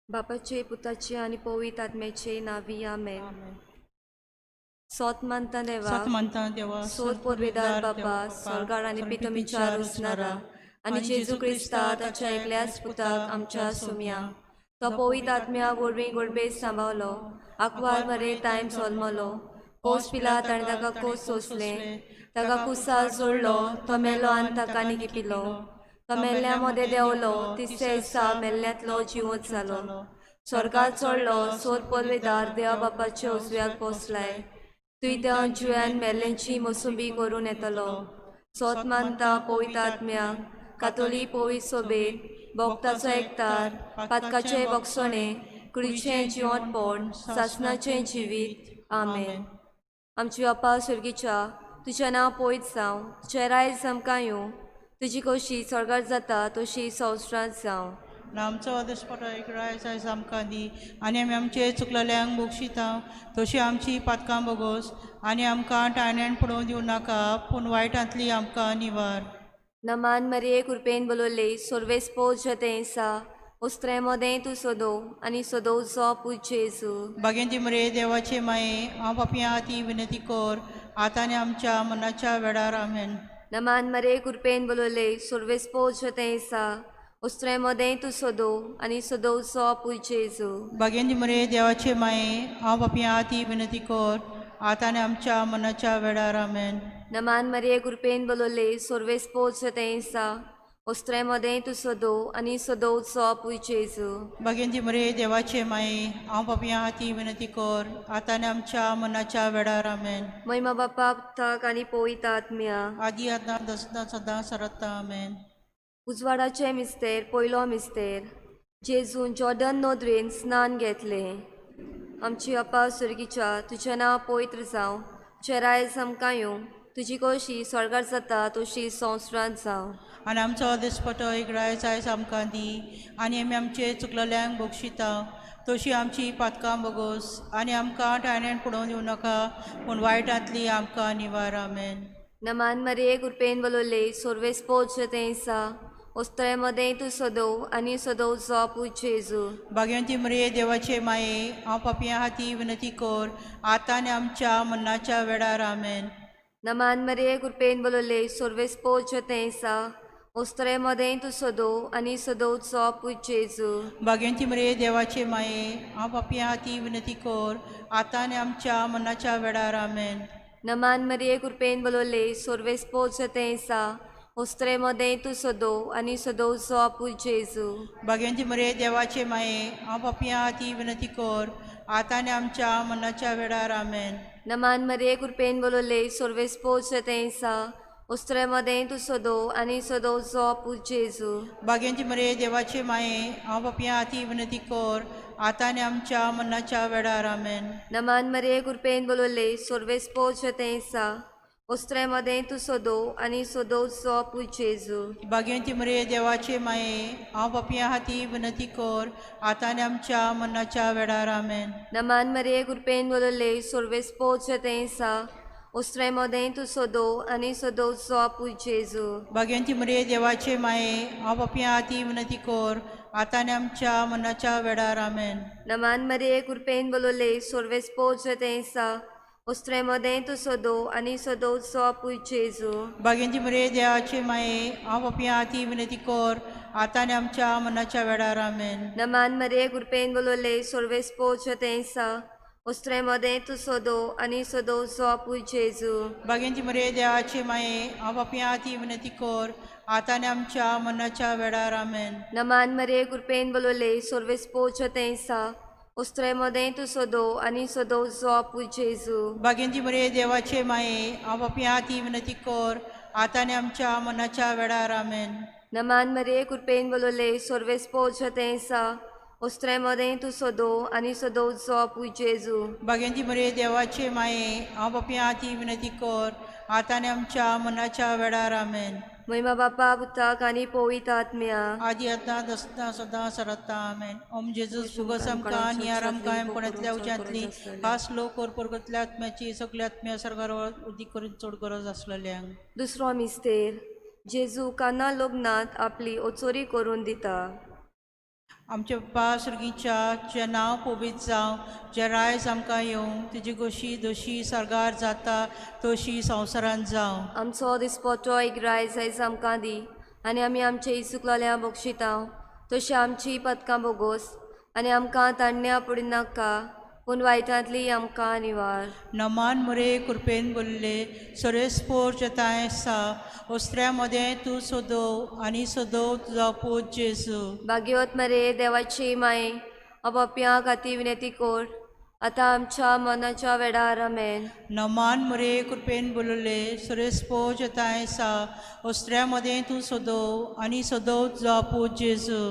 बापाचे, पुताचे आनी पवित्र आत्म्याचे नांवी, आमेन. सोत मानता देवा, सत मानता देवा, सोद पोरवेदार बापा, स्वर्गार आनी पितमीच्या रोसणारा आनी जेजू क्रिस्ता ताच्या एकल्याच पुताक आमच्या सोम्या, तो पवित्र आत्म्या वरवीं गोडबेज सांबावलो, आंकवार मरे टायम सोलमलो, कोस पिला ताणें ताका कोस सोंसलें, ताका कुसार जोडलो, तो मेलो आनी ताका निकिपिलो, तो मेल्ल्या मदें देंवलो, तिसऱ्या दिसा मेल्ल्यांतलो जिवंत जालो, स्वर्गार चडलो, सोद पोरवेदार देवा बापाच्या उजव्याक पोसलाय, तुय त्या जिव्यान मेल्ल्यांची मोसुंबी करून येतलो. सोत मानता पवित्र आत्म्याक, कातोली पवित्र सोबेत, भोक्ताचो एकतार, पातकाचें बोगसणें, कुडीचें जिवंतपण, सासणाचें जिवीत, आमेन. आमची बापा स्वर्गीच्या, तुजें नांव पवित्र जावं, तुजें रायज आमकां येवं, तुजी खोशी स्वर्गार जाता तशी संवसारांत जावं. आमचो आदर्शपटो एक रायस आयज आमकां दी आनी आमी आमचे चुकलेल्यांक बक्षिता तशी आमची पातकां बोगोस आनी आमकां टायण्यान पडोवन दिवं नाका पूण वायटांतली आमकां निवार. नमान मरिये, कृपेन बोलवले, सर्वेस पोज सा उस्त्रे मदें तूं सोदो आनी सोदोवचो पूत जेजू. बागेंती मरे देवाचे माये, हांव पापयां ती विनंती कर आतां आनी आमच्या मनाच्या वेळार, आमेन. नमान मरिये, कृपेन बोलवले, सर्वेस पोज सा उस्त्रे मदें तूं सोदो आनी सोदोवचो पूत जेजू. बागेंती मरे देवाचे माये, हांव पापयां ती विनंती कर आतां आनी आमच्या मनाच्या वेळार, आमेन. नमान मरिये, कृपेन बोलवले, सर्वेस पोज सा उस्त्रे मदें तूं सोदो आनी सोदोवचो पूत जेजू. बागेंती मरे देवाचे माये, हांव पापयां ती विनंती कर आतां आनी आमच्या मनाच्या वेळार, आमेन. महिमा बापा, पुताक आनी पवित्र आत्म्या, आदी आतां दसदां सदां सरता, आमेन. उजवाडाचे मिस्तेर, पयलो मिस्तेर. जेजून जॉर्डन नदरेन स्नान घेतलें. आमची अप्पा स्वर्गीच्या, तुजें नांव पवित्र जावं, तुजें रायज आमकां येवं, तुजी खोशी स्वर्गार जाता तशी संवसारांत जावं. आनी आमचो दिसपटो एक रायस आयज आमकां दी आनी आमी आमचे चुकलेल्यांक बक्षिता तशी आमची पातकां बोगोस आनी आमकां टायण्यान पडोवन दिवं नाका पूण वायटांतली आमकां निवार, आमेन. नमान मरिये, कृपेन बोलवले, सर्वेस पोज सा उस्त्रे मदें तूं सोदो आनी सोदोवचो पूत जेजू. बागेंती मरिये देवाचे माये, हांव पापयां खातीर विनंती कर आतां आनी आमच्या मरणाच्या वेळार, आमेन. नमान मरिये, कृपेन बोलवले, सर्वेस पोज सा उस्त्रे मदें तूं सोदो आनी सोदोवचो पूत जेजू. बागेंती मरिये देवाचे माये, हांव पापयां खातीर विनंती कर आतां आनी आमच्या मरणाच्या वेळार, आमेन. नमान मरिये, कृपेन बोलवले, सर्वेस पोज सा उस्त्रे मदें तूं सोदो आनी सोदोवचो पूत जेजू. बागेंती मरिये देवाचे माये, हांव पापयां खातीर विनंती कर आतां आनी आमच्या मरणाच्या वेळार, आमेन. नमान मरिये, कृपेन बोलवले, सर्वेस पोज सा उस्त्रे मदें तूं सोदो आनी सोदोवचो पूत जेजू. बागेंती मरिये देवाचे माये, हांव पापयां खातीर विनंती कर आतां आनी आमच्या मरणाच्या वेळार, आमेन. नमान मरिये, कृपेन बोलवले, सर्वेस पोज सा उस्त्रे मदें तूं सोदो आनी सोदोवचो पूत जेजू. बागेंती मरिये देवाचे माये, हांव पापयां खातीर विनंती कर आतां आनी आमच्या मरणाच्या वेळार, आमेन. नमान मरिये, कृपेन बोलवले, सर्वेस पोज सा उस्त्रे मदें तूं सोदो आनी सोदोवचो पूत जेजू. बागेंती मरिये देवाचे माये, हांव पापयां खातीर विनंती कर आतां आनी आमच्या मरणाच्या वेळार, आमेन. नमान मरिये, कृपेन बोलवले, सर्वेस पोज सा उस्त्रे मदें तूं सोदो आनी सोदोवचो पूत जेजू. बागेंती मरिये देवाचे माये, हांव पापयां खातीर विनंती कर आतां आनी आमच्या मरणाच्या वेळार, आमेन. नमान मरिये, कृपेन बोलवले, सर्वेस पोज सा उस्त्रे मदें तूं सोदो आनी सोदोवचो पूत जेजू. बागेंती मरिये देवाचे माये, हांव पापयां खातीर विनंती कर आतां आनी आमच्या मरणाच्या वेळार, आमेन. नमान मरिये, कृपेन बोलवले, सर्वेस पोज सा उस्त्रे मदें तूं सोदो आनी सोदोवचो पूत जेजू. बागेंती मरिये देवाचे माये, हांव पापयां खातीर विनंती कर आतां आनी आमच्या मरणाच्या वेळार, आमेन. नमान मरिये, कृपेन बोलवले, सर्वेस पोज सा उस्त्रे मदें तूं सोदो आनी सोदोवचो पूत जेजू. बागेंती मरिये देवाचे माये, हांव पापयां खातीर विनंती कर आतां आनी आमच्या मरणाच्या वेळार, आमेन. महिमा बापा, पुताक आनी पवित्र आत्म्या, आदी आतां दसतां सदां सरता, आमेन. ओम जेजूस फुगस आमकां आनी आरामकां कोणांतल्या उज्यांतली खास लोक परगतल्या आत्म्याची सगल्या आत्म्या सरकार उदीक करून चड गरज आसलेल्यांक. दुसरो मिस्तेर. जेजू काना लग्नांत आपली ओचोरी करून दिता. आमच्या बाप्पा सुर्गीच्या तुजें नांव पवित्र जावं, तुजें रायज आमकां येवं, तुजी गोशी दोशी सर्गार जाता तशी संवसारांत जावं. आमचो दिसपट्टो एक रायज आयज आमकां दी आनी आमी आमचे इसुकलोल्या बक्षिता तशी आमची पदकां बोगोस आनी आमकां ताण्ण्या पडिनाका पूण वायटांतली आमकां निवार. नमान मुरे कृपेन बोल्ले सरेस्पोर जताय आसा, ओस्त्र्या मदें तूं सोदोव आनी सोदोव तुजो पूत जेजू. भाग्यवत मरे देवाची माये अपापयां खातीर विनंती कर आतां आमच्या मनाच्या वेळार. आमेन. नमान मुरे कृपेन बोलले सुरेस्पो जताय आसा, ओस्त्र्या मदें तूं सोदोव आनी सोदोव तुजो पूत जेजू.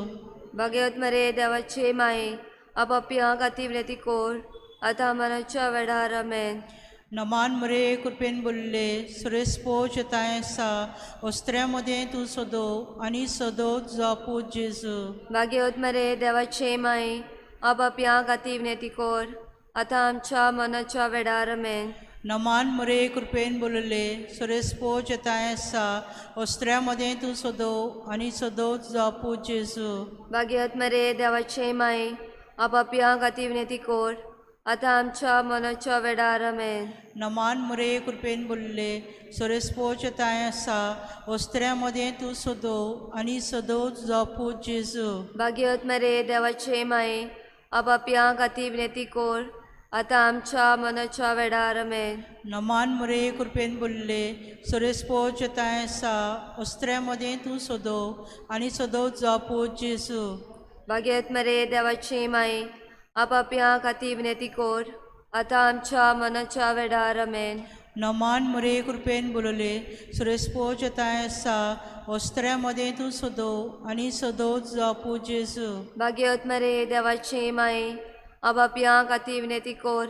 भाग्यवत मरे देवाची माये अपापयां खातीर विनंती कर आतां मनाच्या वेळार. आमेन. नमान मुरे कृपेन बोलले सुरेस्पो जताय आसा, ओस्त्र्या मदें तूं सोदोव आनी सोदोव तुजो पूत जेजू. भाग्यवत मरे देवाचे माये अपापयां खातीर विनंती कर आतां आमच्या मनाच्या वेळार. आमेन. नमान मुरे कृपेन बोलले सुरेस्पो जताय आसा, ओस्त्र्या मदें तूं सोदोव आनी सोदोव तुजो पूत जेजू. भाग्यवत मरे देवाचे माये अपापयां खातीर विनंती कर आतां आमच्या मनाच्या वेळार. आमेन. नमान मुरे कृपेन बोलले सुरेस्पो जताय आसा, ओस्त्र्या मदें तूं सोदोव आनी सोदोव तुजो पूत जेजू. भाग्यवत मरे देवाचे माये अपापयां खातीर विनंती कर आतां आमच्या मनाच्या वेळार. आमेन. नमान मुरे कृपेन बोलले सुरेस्पो जताय आसा, ओस्त्र्या मदें तूं सोदोव आनी सोदोव तुजो पूत जेजू. भाग्यवत मरे देवाचे माये अपापयां खातीर विनंती कर आतां आमच्या मनाच्या वेळार. आमेन. नमान मुरे कृपेन बोलले सुरेस्पो जताय आसा, ओस्त्र्या मदें तूं सोदोव आनी सोदोव तुजो पूत जेजू. भाग्यवत मरे देवाचे माये अपापयां खातीर विनंती कर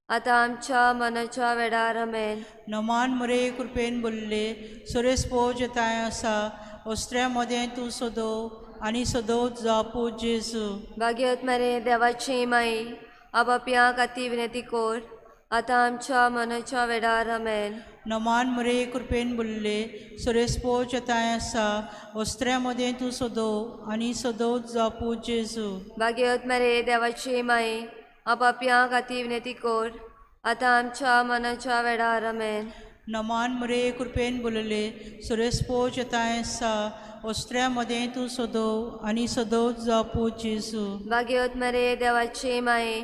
आतां आमच्या मनाच्या वेळार. आमेन. नमान मुरे कृपेन बोलले सुरेस्पो जताय आसा, ओस्त्र्या मदें तूं सोदोव आनी सोदोव तुजो पूत जेजू. भाग्यवत मरे देवाचे माये अपापयां खातीर विनंती कर आतां आमच्या मनाच्या वेळार. आमेन. नमान मुरे कृपेन बोलले सुरेस्पो जताय आसा, ओस्त्र्या मदें तूं सोदोव आनी सोदोव तुजो पूत जेजू. भाग्यवत मरे देवाचे माये अपापयां खातीर विनंती कर आतां आमच्या मनाच्या वेळार. आमेन. नमान मुरे कृपेन बोलले सुरेस्पो जताय आसा, ओस्त्र्या मदें तूं सोदोव आनी सोदोव तुजो पूत जेजू. भाग्यवत मरे देवाचे माये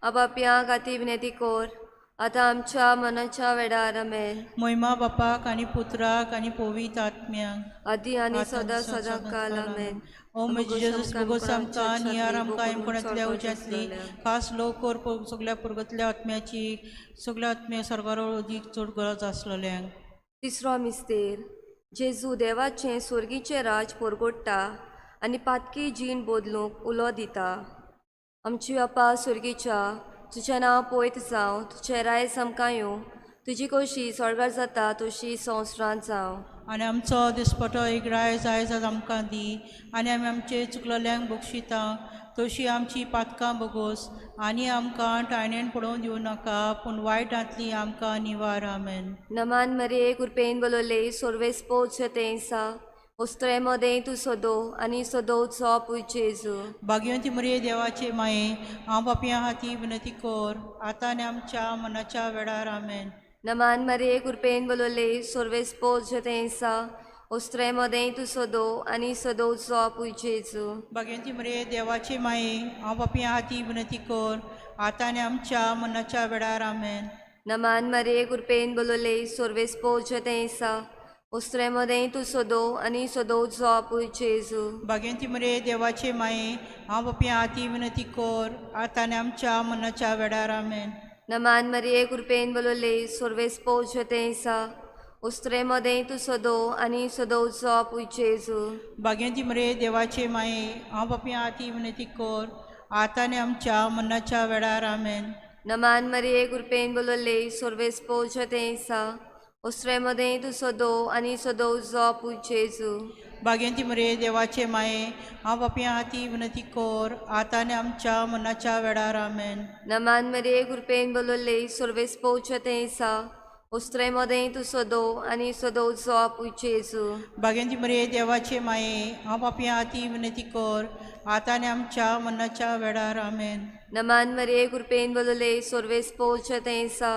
अपापयां खातीर विनंती कर आतां आमच्या मनाच्या वेळार. आमेन. मोहिमा बापाक आनी पुत्राक आनी पवित्र आत्म्याक आदी आनी सदां सदां काल. आमेन. ओ म्हजे जेजूस बोगोस आमकां नियार आमकां एमकोणांतल्या उज्यांतली खास लोक सगळ्या पुर्गतल्या आत्म्याची सगळ्या आत्म्या सर्गार अदीक चड गरज आसलेल्यांक. तिसरो मिस्तेर जेजू देवाचें सोर्गीचें राज पोरगोडटा आनी पातकी जीण बदलूंक उलो दिता. आमची बापा सोर्गीच्या तुजें नांव पवित्र जावं, तुजें रायज आमकां येवं, तुजी कशी स्वर्गार जाता तशी संवसारांत जावं. आनी आमचो दिसपटो एक रायज आयज आमकां दी आनी आमी आमचे चुकलेल्यांक बक्षिता तशी आमची पातकां बोगोस आनी आमकां टायणेन पडोवन दिवं नाका पूण वायटांतली आमकां निवार. आमेन. नमान मरिये कृपेन बोलवले सोर्वेस्पोच तेंसा ओस्त्रे मदें तूं सोदो आनी सोदोवचो पूत जेजू. भाग्यवंती मरिये देवाचे माये हांव पापयां खातीर विनंती कर आतां आनी आमच्या मनाच्या वेळार. आमेन. नमान मरिये कृपेन बोलवले सोर्वेस्पोच तेंसा ओस्त्रे मदें तूं सोदो आनी सोदोवचो पूत जेजू. भाग्यवंती मरिये देवाचे माये हांव पापयां खातीर विनंती कर आतां आनी आमच्या मनाच्या वेळार. आमेन. नमान मरिये कृपेन बोलवले सोर्वेस्पोच तेंसा ओस्त्रे मदें तूं सोदो आनी सोदोवचो पूत जेजू. भाग्यवंती मरिये देवाचे माये हांव पापयां खातीर विनंती कर आतां आनी आमच्या मनाच्या वेळार. आमेन. नमान मरिये कृपेन बोलवले सोर्वेस्पोच तेंसा ओस्त्रे मदें तूं सोदो आनी सोदोवचो पूत जेजू. भाग्यवंती मरिये देवाचे माये हांव पापयां खातीर विनंती कर आतां आनी आमच्या मनाच्या वेळार. आमेन. नमान मरिये कृपेन बोलवले सोर्वेस्पोच तेंसा ओस्त्रे मदें तूं सोदो आनी सोदोवचो पूत जेजू. भाग्यवंती मरिये देवाचे माये हांव पापयां खातीर विनंती कर आतां आनी आमच्या मनाच्या वेळार. आमेन. नमान मरिये कृपेन बोलवले सोर्वेस्पोच तेंसा ओस्त्रे मदें तूं सोदो आनी सोदोवचो पूत जेजू. भाग्यवंती मरिये देवाचे माये हांव पापयां खातीर विनंती कर आतां आनी आमच्या मरणाच्या वेळार. आमेन. नमान मरिये कृपेन बोलले सोर्वेस पोवचे तेंसा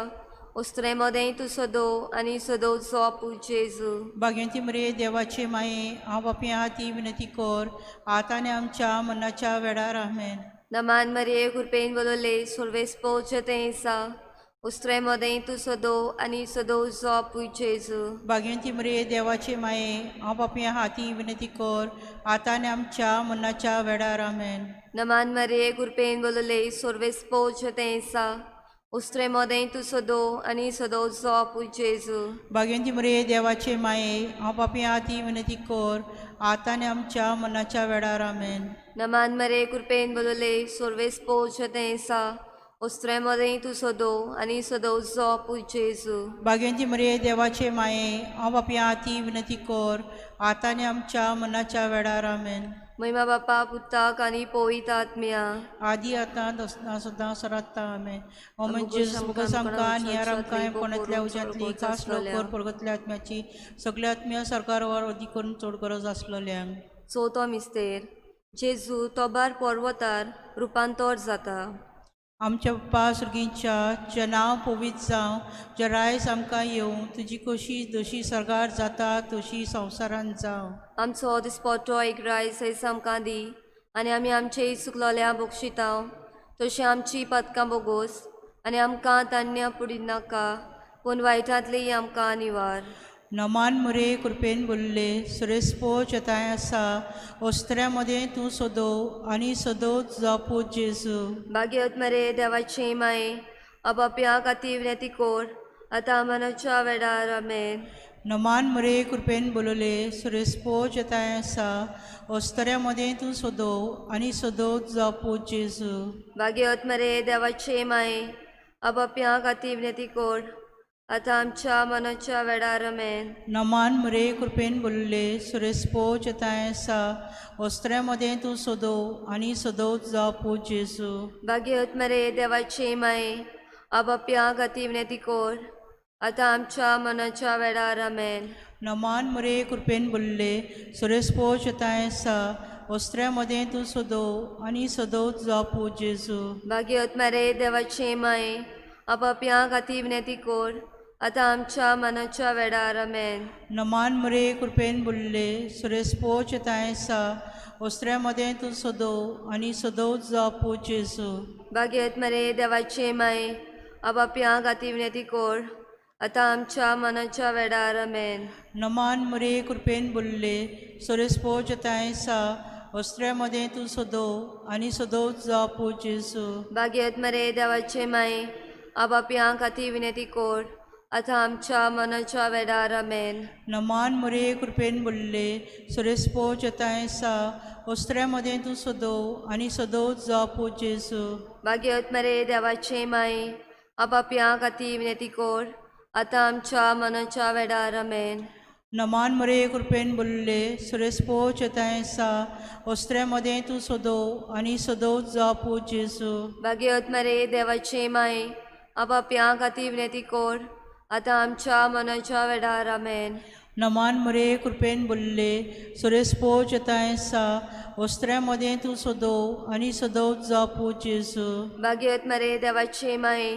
उस्त्रे मोदें तूं सदो आनी सदोचो आपू जेजू. भाग्यवंती मरिये देवाचे माये, हांव पापया ती विनंती कर आतां आनी आमच्या मरणाच्या वेळार. आमेन. नमान मरिये कृपेन बोलले सोर्वेस पोवचे तेंसा उस्त्रे मोदें तूं सदो आनी सदोचो आपू जेजू. भाग्यवंती मरिये देवाचे माये, हांव पापया हाती विनंती कर आतां आनी आमच्या मरणाच्या वेळार. आमेन. नमान मरिये कृपेन बोलले सोर्वेस पोवचे तेंसा उस्त्रे मोदें तूं सदो आनी सदोचो आपू जेजू. भाग्यवंती मरिये देवाचे माये, हांव पापया हाती विनंती कर आतां आनी आमच्या मरणाच्या वेळार. आमेन. नमान मरिये कृपेन बोलले सोर्वेस पोवचे तेंसा उस्त्रे मोदें तूं सदो आनी सदोचो आपू जेजू. भाग्यवंती मरिये देवाचे माये, हांव पापया हाती विनंती कर आतां आनी आमच्या मरणाच्या वेळार. आमेन. महिमा बापा पुताक आनी पवित्र आत्म्या. आदी आतां सदां सरात्ता. आमेन. ओ म्हणजे बोगस आमकां नियार आमकां कोणांतल्या उज्यांतली खास लवकर परगतल्या आत्म्याची सगळ्या आत्म्या सरकारवर अदीक करून चड गरज आसलेल्यांक. चवथो मिस्तेर जेजू तोबार पर्वतार रुपांतर जाता. आमच्या बाप्पा सुर्गींच्या तुजें नांव पवित्र जावं, तुजें रायज आमकां येवं, तुजी कशी जशी सर्गार जाता तशी संवसारांत जावं. आमचो दिसपट्टो एक रायस आयज आमकां दी आनी आमी आमचे चुकलोल्या बक्षितांव तशी आमची पदकां बोगोस आनी आमकां तान्य पुडिनाका पूण वायटांतली आमकां निवार. नमान मुरे कृपेन बोल्ले सुरेस्पो चेताय आसा ओस्त्र्या मदें तूं सदो आनी सदो तुजो पूत जेजू. भाग्यवत मरे देवाचे माये, अबाप्या खातीर विनंती कोर आतां मनाच्या वेळार. आमेन. नमान मुरे कृपेन बोलले सुरेस्पो चेताय आसा ओस्त्र्या मदें तूं सदो आनी सदो तुजो पूत जेजू. भाग्यवत मरे देवाचे माये, अबाप्या खातीर विनंती कोर आतां आमच्या मनाच्या वेळार. आमेन. नमान मुरे कृपेन बोलले सुरेस्पो चेताय आसा ओस्त्र्या मदें तूं सदो आनी सदो तुजो पूत जेजू. भाग्यवत मरे देवाचे माये, अबाप्या खातीर विनंती कोर आतां आमच्या मनाच्या वेळार. आमेन. नमान मुरे कृपेन बोलले सुरेस्पो चेताय आसा ओस्त्र्या मदें तूं सदो आनी सदो तुजो पूत जेजू. भाग्यवत मरे देवाचे माये, अबाप्या खातीर विनंती कोर आतां आमच्या मनाच्या वेळार. आमेन. नमान मुरे कृपेन बोलले सुरेस्पो चेताय आसा ओस्त्र्या मदें तूं सदो आनी सदो तुजो पूत जेजू. भाग्यवत मरे देवाचे माये, अबाप्या खातीर विनंती कोर आतां आमच्या मनाच्या वेळार. आमेन. नमान मुरे कृपेन बोलले सुरेस्पो चेताय आसा ओस्त्र्या मदें तूं सदो आनी सदो तुजो पूत जेजू. भाग्यवत मरे देवाचे माये, अबाप्या खातीर विनंती कोर आतां आमच्या मनाच्या वेळार. आमेन. नमान मुरे कृपेन बोलले सुरेस्पो चेताय आसा ओस्त्र्या मदें तूं सदो आनी सदो तुजो पूत जेजू. भाग्यवत मरे देवाचे माये, अबाप्या खातीर विनंती कोर आतां आमच्या मनाच्या वेळार. आमेन. नमान मुरे कृपेन बोलले सुरेस्पो चेताय आसा ओस्त्र्या मदें तूं सदो आनी सदो तुजो पूत जेजू. भाग्यवत मरे देवाचे माये, अबाप्या खातीर विनंती कोर आतां आमच्या मनाच्या वेळार. आमेन. नमान मुरे कृपेन बोलले सुरेस्पो चेताय आसा ओस्त्र्या मदें तूं सदो आनी सदो तुजो पूत जेजू. भाग्यवत मरे देवाचे माये,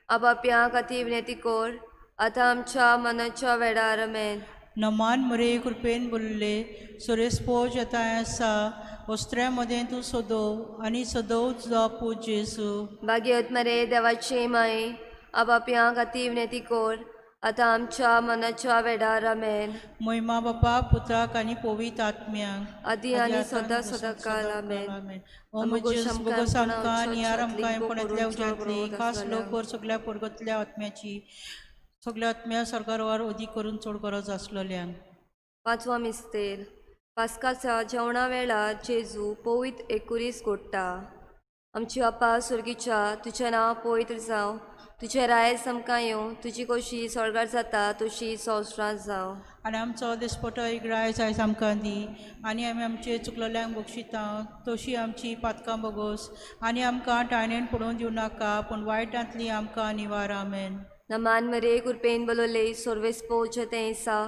अबाप्या खातीर विनंती कोर आतां आमच्या मनाच्या वेळार. आमेन. नमान मुरे कृपेन बोलले सुरेस्पो चेताय आसा ओस्त्र्या मदें तूं सदो आनी सदो तुजो पूत जेजू. भाग्यवत मरे देवाचे माये, अबाप्या खातीर विनंती कोर आतां आमच्या मनाच्या वेळार. आमेन. महिमा बापा पुत्राक आनी पवित्र आत्म्याक आदी आनी सदां सदां काल. आमेन. ओ म्हजेस बोगस आमकां नियार आमकां कोणांतल्या उज्यांतली खास लवकर सगळ्या परगतल्या आत्म्याची सगळ्या आत्म्या सरकारवर अदीक करून चड गरज आसलेल्यांक. पांचवो मिस्तेर पास्काच्या जेवणा वेळार जेजू पवित्र एकुरीस कोडटा. आमची बापा सुर्गीच्या तुजें नांव पवित्र जावं, तुजें रायस आमकां येवं, तुजी कशी स्वर्गार जाता तशी संवसारांत जावं. आनी आमचो दिसपटो एक रायस आयज आमकां दी आनी आमी आमचे चुकलेल्यांक बक्षिता तशी आमची पातकां बोगोस आनी आमकां टायणेन पडोवन दिवं नाका पूण वायटांतली आमकां निवार. आमेन. नमान मरे कृपेन बोलले सोर्वेस पोवचे तें आसा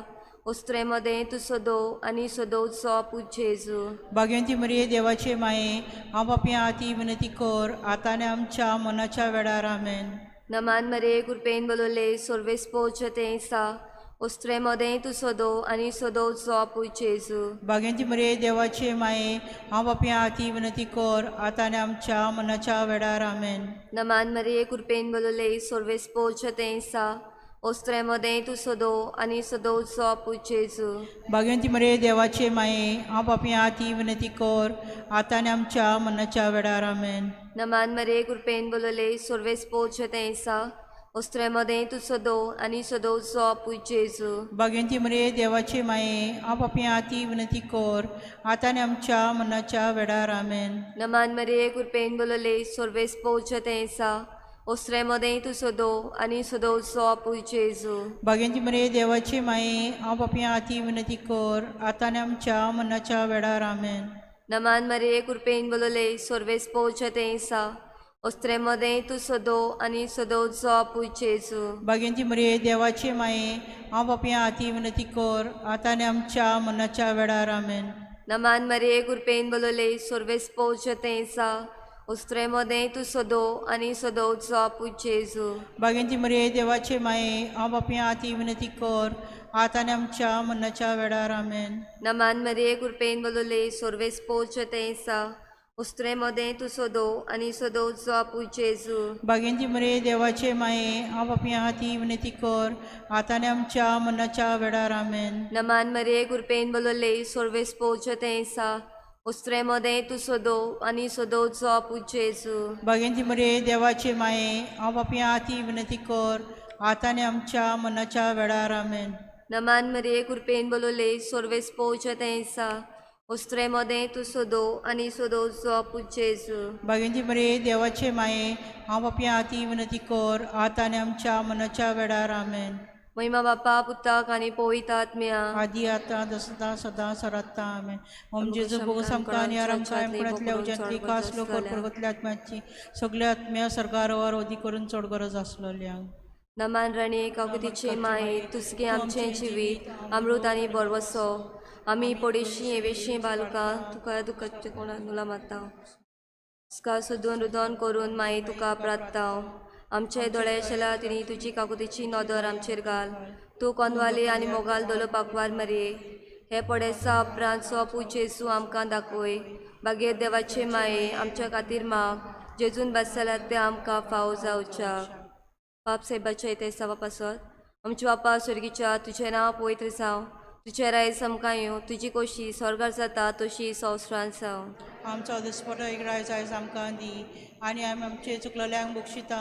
ओस्त्रे मदें तूं सदो आनी सदोवचो पूत जेजू. भाग्यवंती मरिये देवाचे माये, हांव पापयां आती विनंती कर आतां आनी आमच्या मनाच्या वेळार. आमेन. नमान मरिये कृपेन बोलवले सर्वेस्पोज तें आसा, ओस्त्रे मदें तूं सदो आनी सदोवचो पूत जेजू. भाग्यवंती मरिये देवाचे माये, हांव पापयां आती विनंती कर आतां आनी आमच्या मनाच्या वेळार. आमेन. नमान मरिये कृपेन बोलवले सर्वेस्पोज तें आसा, ओस्त्रे मदें तूं सदो आनी सदोवचो पूत जेजू. भाग्यवंती मरिये देवाचे माये, हांव पापयां आती विनंती कर आतां आनी आमच्या मनाच्या वेळार. आमेन. नमान मरिये कृपेन बोलवले सर्वेस्पोज तें आसा, ओस्त्रे मदें तूं सदो आनी सदोवचो पूत जेजू. भाग्यवंती मरिये देवाचे माये, हांव पापयां आती विनंती कर आतां आनी आमच्या मनाच्या वेळार. आमेन. नमान मरिये कृपेन बोलवले सर्वेस्पोज तें आसा, ओस्त्रे मदें तूं सदो आनी सदोवचो पूत जेजू. भाग्यवंती मरिये देवाचे माये, हांव पापयां आती विनंती कर आतां आनी आमच्या मनाच्या वेळार. आमेन. नमान मरिये कृपेन बोलवले सर्वेस्पोज तें आसा, ओस्त्रे मदें तूं सदो आनी सदोवचो पूत जेजू. भाग्यवंती मरिये देवाचे माये, हांव पापयां आती विनंती कर आतां आनी आमच्या मनाच्या वेळार. आमेन. नमान मरिये कृपेन बोलवले सर्वेस्पोज तें आसा, ओस्त्रे मदें तूं सदो आनी सदोवचो पूत जेजू. भाग्यवंती मरिये देवाचे माये, हांव पापयां आती विनंती कर आतां आनी आमच्या मनाच्या वेळार. आमेन. नमान मरिये कृपेन बोलवले सर्वेस्पोज तें आसा, ओस्त्रे मदें तूं सदो आनी सदोवचो पूत जेजू. भाग्यवंती मरिये देवाचे माये, हांव पापयां आती विनंती कर आतां आनी आमच्या मनाच्या वेळार. आमेन. नमान मरिये कृपेन बोलवले सर्वेस्पोज तें आसा, ओस्त्रे मदें तूं सदो आनी सदोवचो पूत जेजू. भाग्यवंती मरिये देवाचे माये, हांव पापयां आती विनंती कर आतां आनी आमच्या मनाच्या वेळार. आमेन. नमान मरिये कृपेन बोलवले सर्वेस्पोज तें आसा, ओस्त्रे मदें तूं सदो आनी सदोवचो पूत जेजू. भाग्यवंती मरिये देवाचे माये, हांव पापयां आती विनंती कर आतां आनी आमच्या मनाच्या वेळार. आमेन. महिमा बापा पुताक आनी पवित्र आत्म्या, आदी आतां सदां सदां सरात्ता. आमेन. ओम जेजू बोगस आमकां आनी आमकां आमकणांतल्या उज्यांतली खास लोकर परगतल्या आत्म्याची सगल्या आत्म्या सरकार वदी करून चड गरज आसलेल्या. नमान राणी काकुतीचे माये, तुसगे आमचें जिवीत अमृत आनी बरवसो, आमी पडेशी एवेशी बालुका तुका दुखचे कोणा नुला माता तुका सोदून रुदन करून माये तुका प्रात्ताव. आमचे दोळे शेला तिणी तुजी काकुतीची नदर आमचेर घाल, तूं कोनवाली आनी मोगाल दोलो पाकवार मरये. हे पडेसा उपरांत सोपू जेजू आमकां दाखय. बागेर देवाचे माये आमच्या खातीर माग, जेजून बसल्यार ते आमकां फावो जावच्या. बाप साहेबाच्या इतिहासा पासत आमच्या बापा स्वर्गीच्या तुजें नांव पवित्र जावं, तुजें रायज आमकां येवं, तुजी कोशी स्वर्गार जाता तशी संवसारांत जावं. आमचो दिसपटो एक रायज आयज आमकां दी आनी आमी आमचे चुकलेल्यांक बक्षिता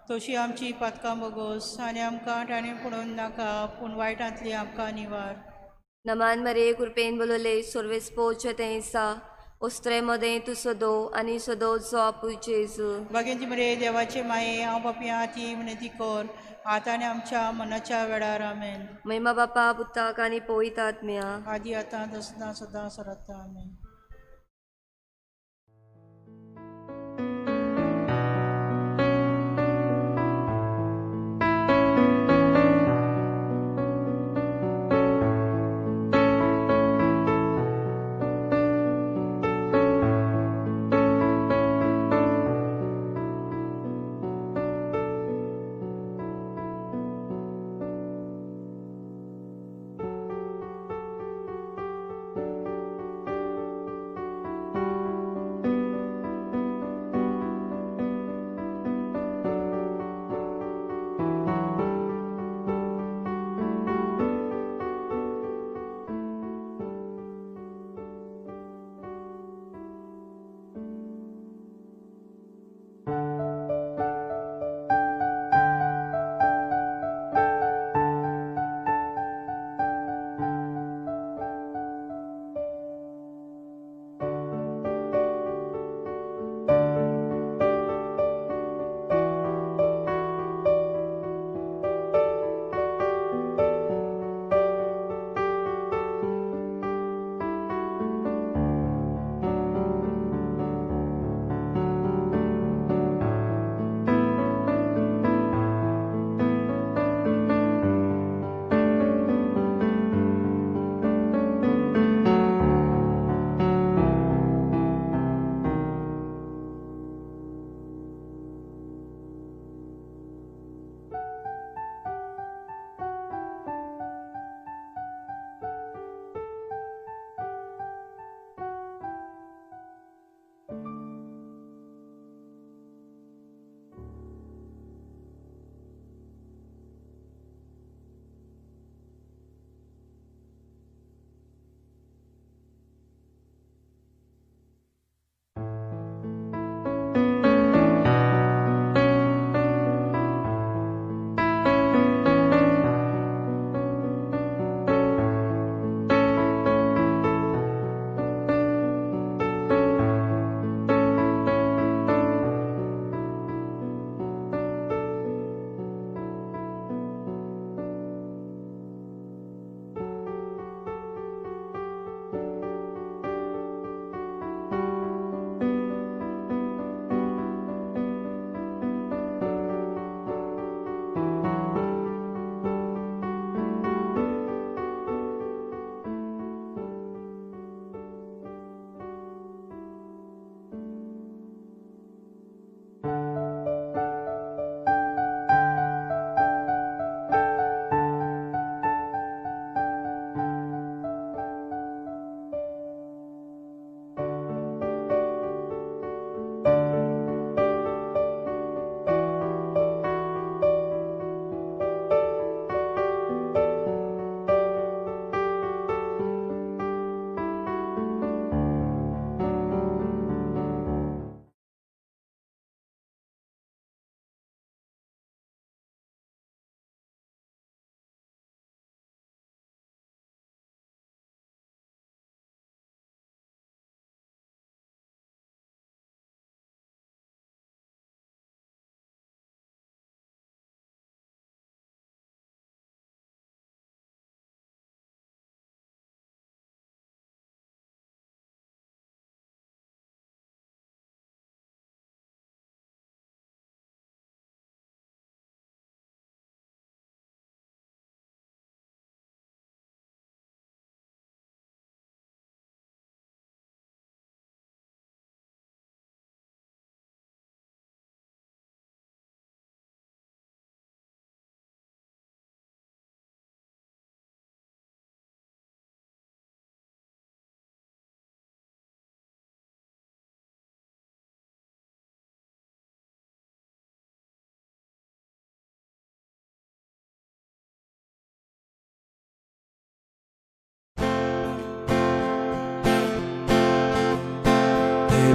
तशी आमची पातकां बोगोस आनी आमकां ताणें पडोवन नाका पूण वायटांतली आमकां निवार. नमान मरिये कृपेन बोलवले सर्वेस्पोज तें आसा, ओस्त्रे मदें तूं सदो आनी सदोवचो पूत जेजू. भाग्यवंती मरिये देवाचे माये, हांव पापयां आती विनंती कर आतां आनी आमच्या मनाच्या वेळार. आमेन. महिमा बापा पुताक आनी पवित्र आत्म्या, आदी आतां सदां सदां सरात्ता. आमेन.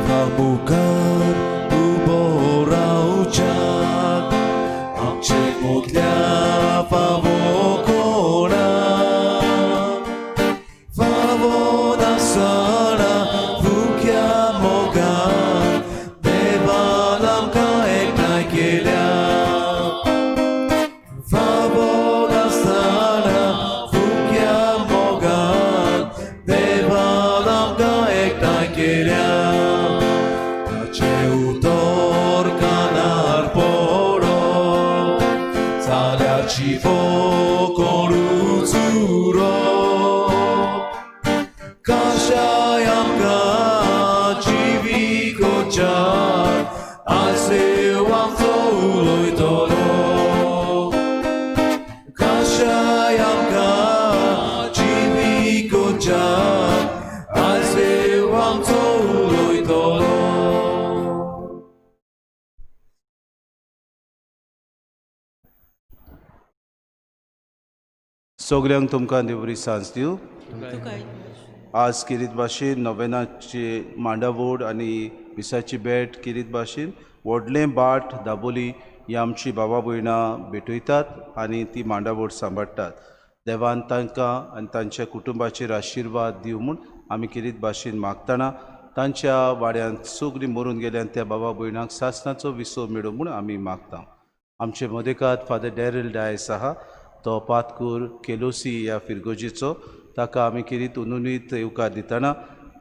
देवा मुखार उबो रावच्याक आमचे मोदल्या फावो कोणा फावो नासतना फुक्या मोगान देवान आमकां एकठांय केल्या फावो नासतना फुक्या मोगान देवान आमकां एकठांय केल्या ताचें उतर कानार पडो जाल्यार जिवो कोणूच उरो कशाय आमकां जिवी कोच्याक आयज देव आमचो उलयतलो कशाय आमकां जिवी कोच्याक आयज देव आमचो उलयतलो. सगल्यांक तुमकां देवरी सांज दिवं. तुका आज किरीत भाशेन नोवेनाची मांडावोड आनी मिसाची भेट किरीत भाशेन व्हडलें भाट दाबोली ही आमची बाबा भयणां भेटयतात आनी ती मांडावोड सांबाळटात. देवान तांकां आनी तांच्या कुटुंबाचेर आशिर्वाद दिवं म्हूण आमी किरीत भाशेन मागतना तांच्या वाड्यांत सगळीं मरून गेल्यान त्या बाबा भयणांक सासणाचो विसव मेळूं म्हूण आमी मागता. आमचे मदेकात फादर डॅरील डायस आहा, तो पातकूर केलोसी ह्या फिरगोजेचो, ताका आमी किरीत उनुनीत येवकार दितना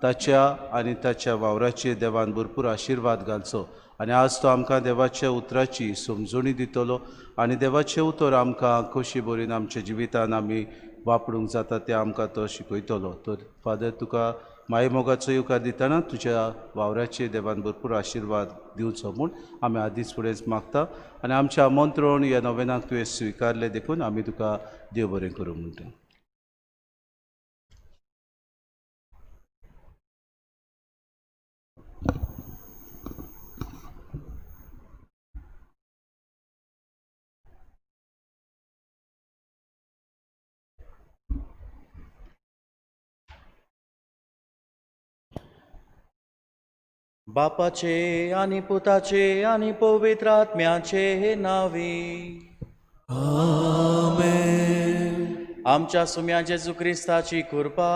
ताच्या आनी ताच्या वावराचेर देवान भरपूर आशिर्वाद घालचो आनी आज तो आमकां देवाच्या उतराची समजणी दितलो आनी देवाचें उतर आमकां कशी बरेन आमच्या जिवितान आमी वापरूंक जाता तें आमकां तो शिकयतलो. तर फादर तुका माय मोगाचो येवकार दितना तुज्या वावराचेर देवान भरपूर आशिर्वाद दिवचो म्हूण आमी आदींच फुडेंच मागता आनी आमचें आमंत्रण ह्या नोवेनाक तुवें स्विकारलें देखून आमी तुका देव बरें करूं म्हणटा. बापाचे आनी पुताचे आनी पवित्र आत्म्याचे नांवी आमेन. आमच्या सुम्या जेजू क्रिस्ताची कृपा,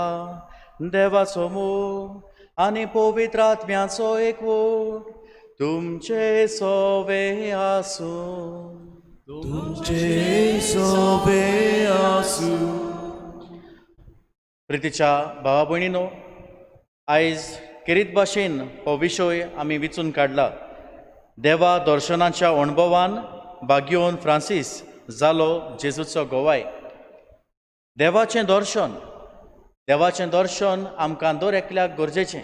देवाचो मोग आनी पवित्र आत्म्याचो एकवट तुमचे सोवे आसूं. तुमचे सोबे आसूं. प्रितीच्या भावा भयणीनो, आयज किरीत भाशेन हो विशय आमी विचून काडला. देवा दर्शनाच्या अणभवान बाग्योन फ्रांसीस जालो जेजूचो गोवाय. देवाचें दर्शन, देवाचें दर्शन आमकां दर एकल्याक गरजेचें.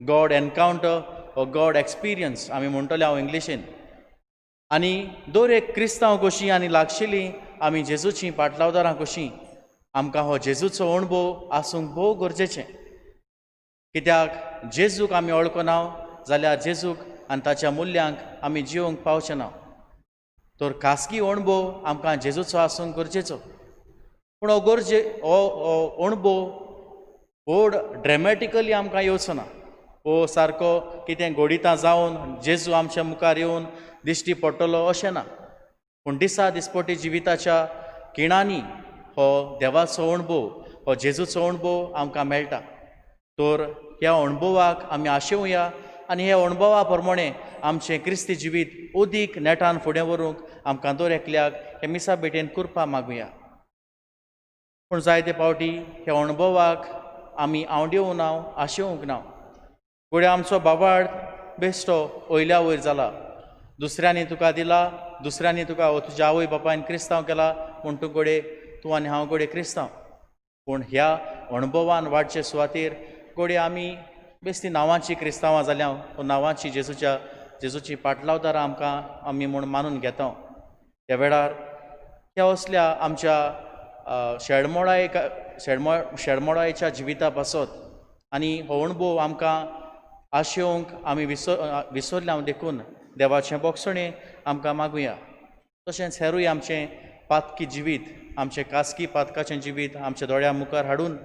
गॉड एनकावंटर हो गॉड एक्सपिरियन्स आमी म्हणटले हांव इंग्लिशीन. आनी दर एक क्रिस्तांव कशी आनी लागशिल्ली आमी जेजूची पाटलावदारां कशी आमकां हो जेजूचो अणभव आसूंक भोव गरजेचें. कित्याक जेजूक आमी वळखना जाल्यार जेजूक आनी ताच्या मुल्यांक आमी जिवंक पावचे ना. तर खासगी अणभव आमकां जेजूचो आसूंक गरजेचो. पूण हो गरजे हो अणभव व्हड ड्रेमेटिकली आमकां येवचो ना. हो सारको कितें घोडितां जावन जेजू आमच्या मुखार येवन दिश्टी पडटलो अशें ना. पूण दिसा दिसपटी जिविताच्या किणांनी हो देवाचो अणभव, हो जेजूचो अणभव आमकां मेळटा. तर ह्या अणभवाक आमी आशेवया आनी ह्या अणभवा प्रमाणे आमचें क्रिस्ती जिवीत अदीक नेटान फुडें व्हरूंक आमकां दर एकल्याक हे मिसा भेटेन कृपा मागुया. पूण जायते फावटी ह्या अणभवाक आमी आवडेवंक ना, आशेवंक ना. घडये आमचो बाबाड बेश्टो वयल्या वयर जाला, दुसऱ्यांनी तुका दिला, दुसऱ्यांनी तुका तुज्या आवय बापायन क्रिस्तांव केला म्हूण तूं घडये तूं आनी हांव घडये क्रिस्तांव. पूण ह्या अणभवान वाडचे सुवातेर घडये आमी बेश्टी नांवाची क्रिस्तांवां जाल्या, नांवाची जेजूच्या जेजूची पाटलावदारां आमकां आमी म्हूण मानून घेता. ह्या वेळार ह्या असल्या आमच्या शेडमोडायच्या जिविता पासत आनी हो अणभव आमकां आशेवंक आमी विसरल्या देखून देवाचें बोगसणें आमकां मागुया. तशेंच हेरूय आमचें पातकी जिवीत, आमचें खासगी पातकाचें जिवीत आमच्या दोळ्या मुखार हाडून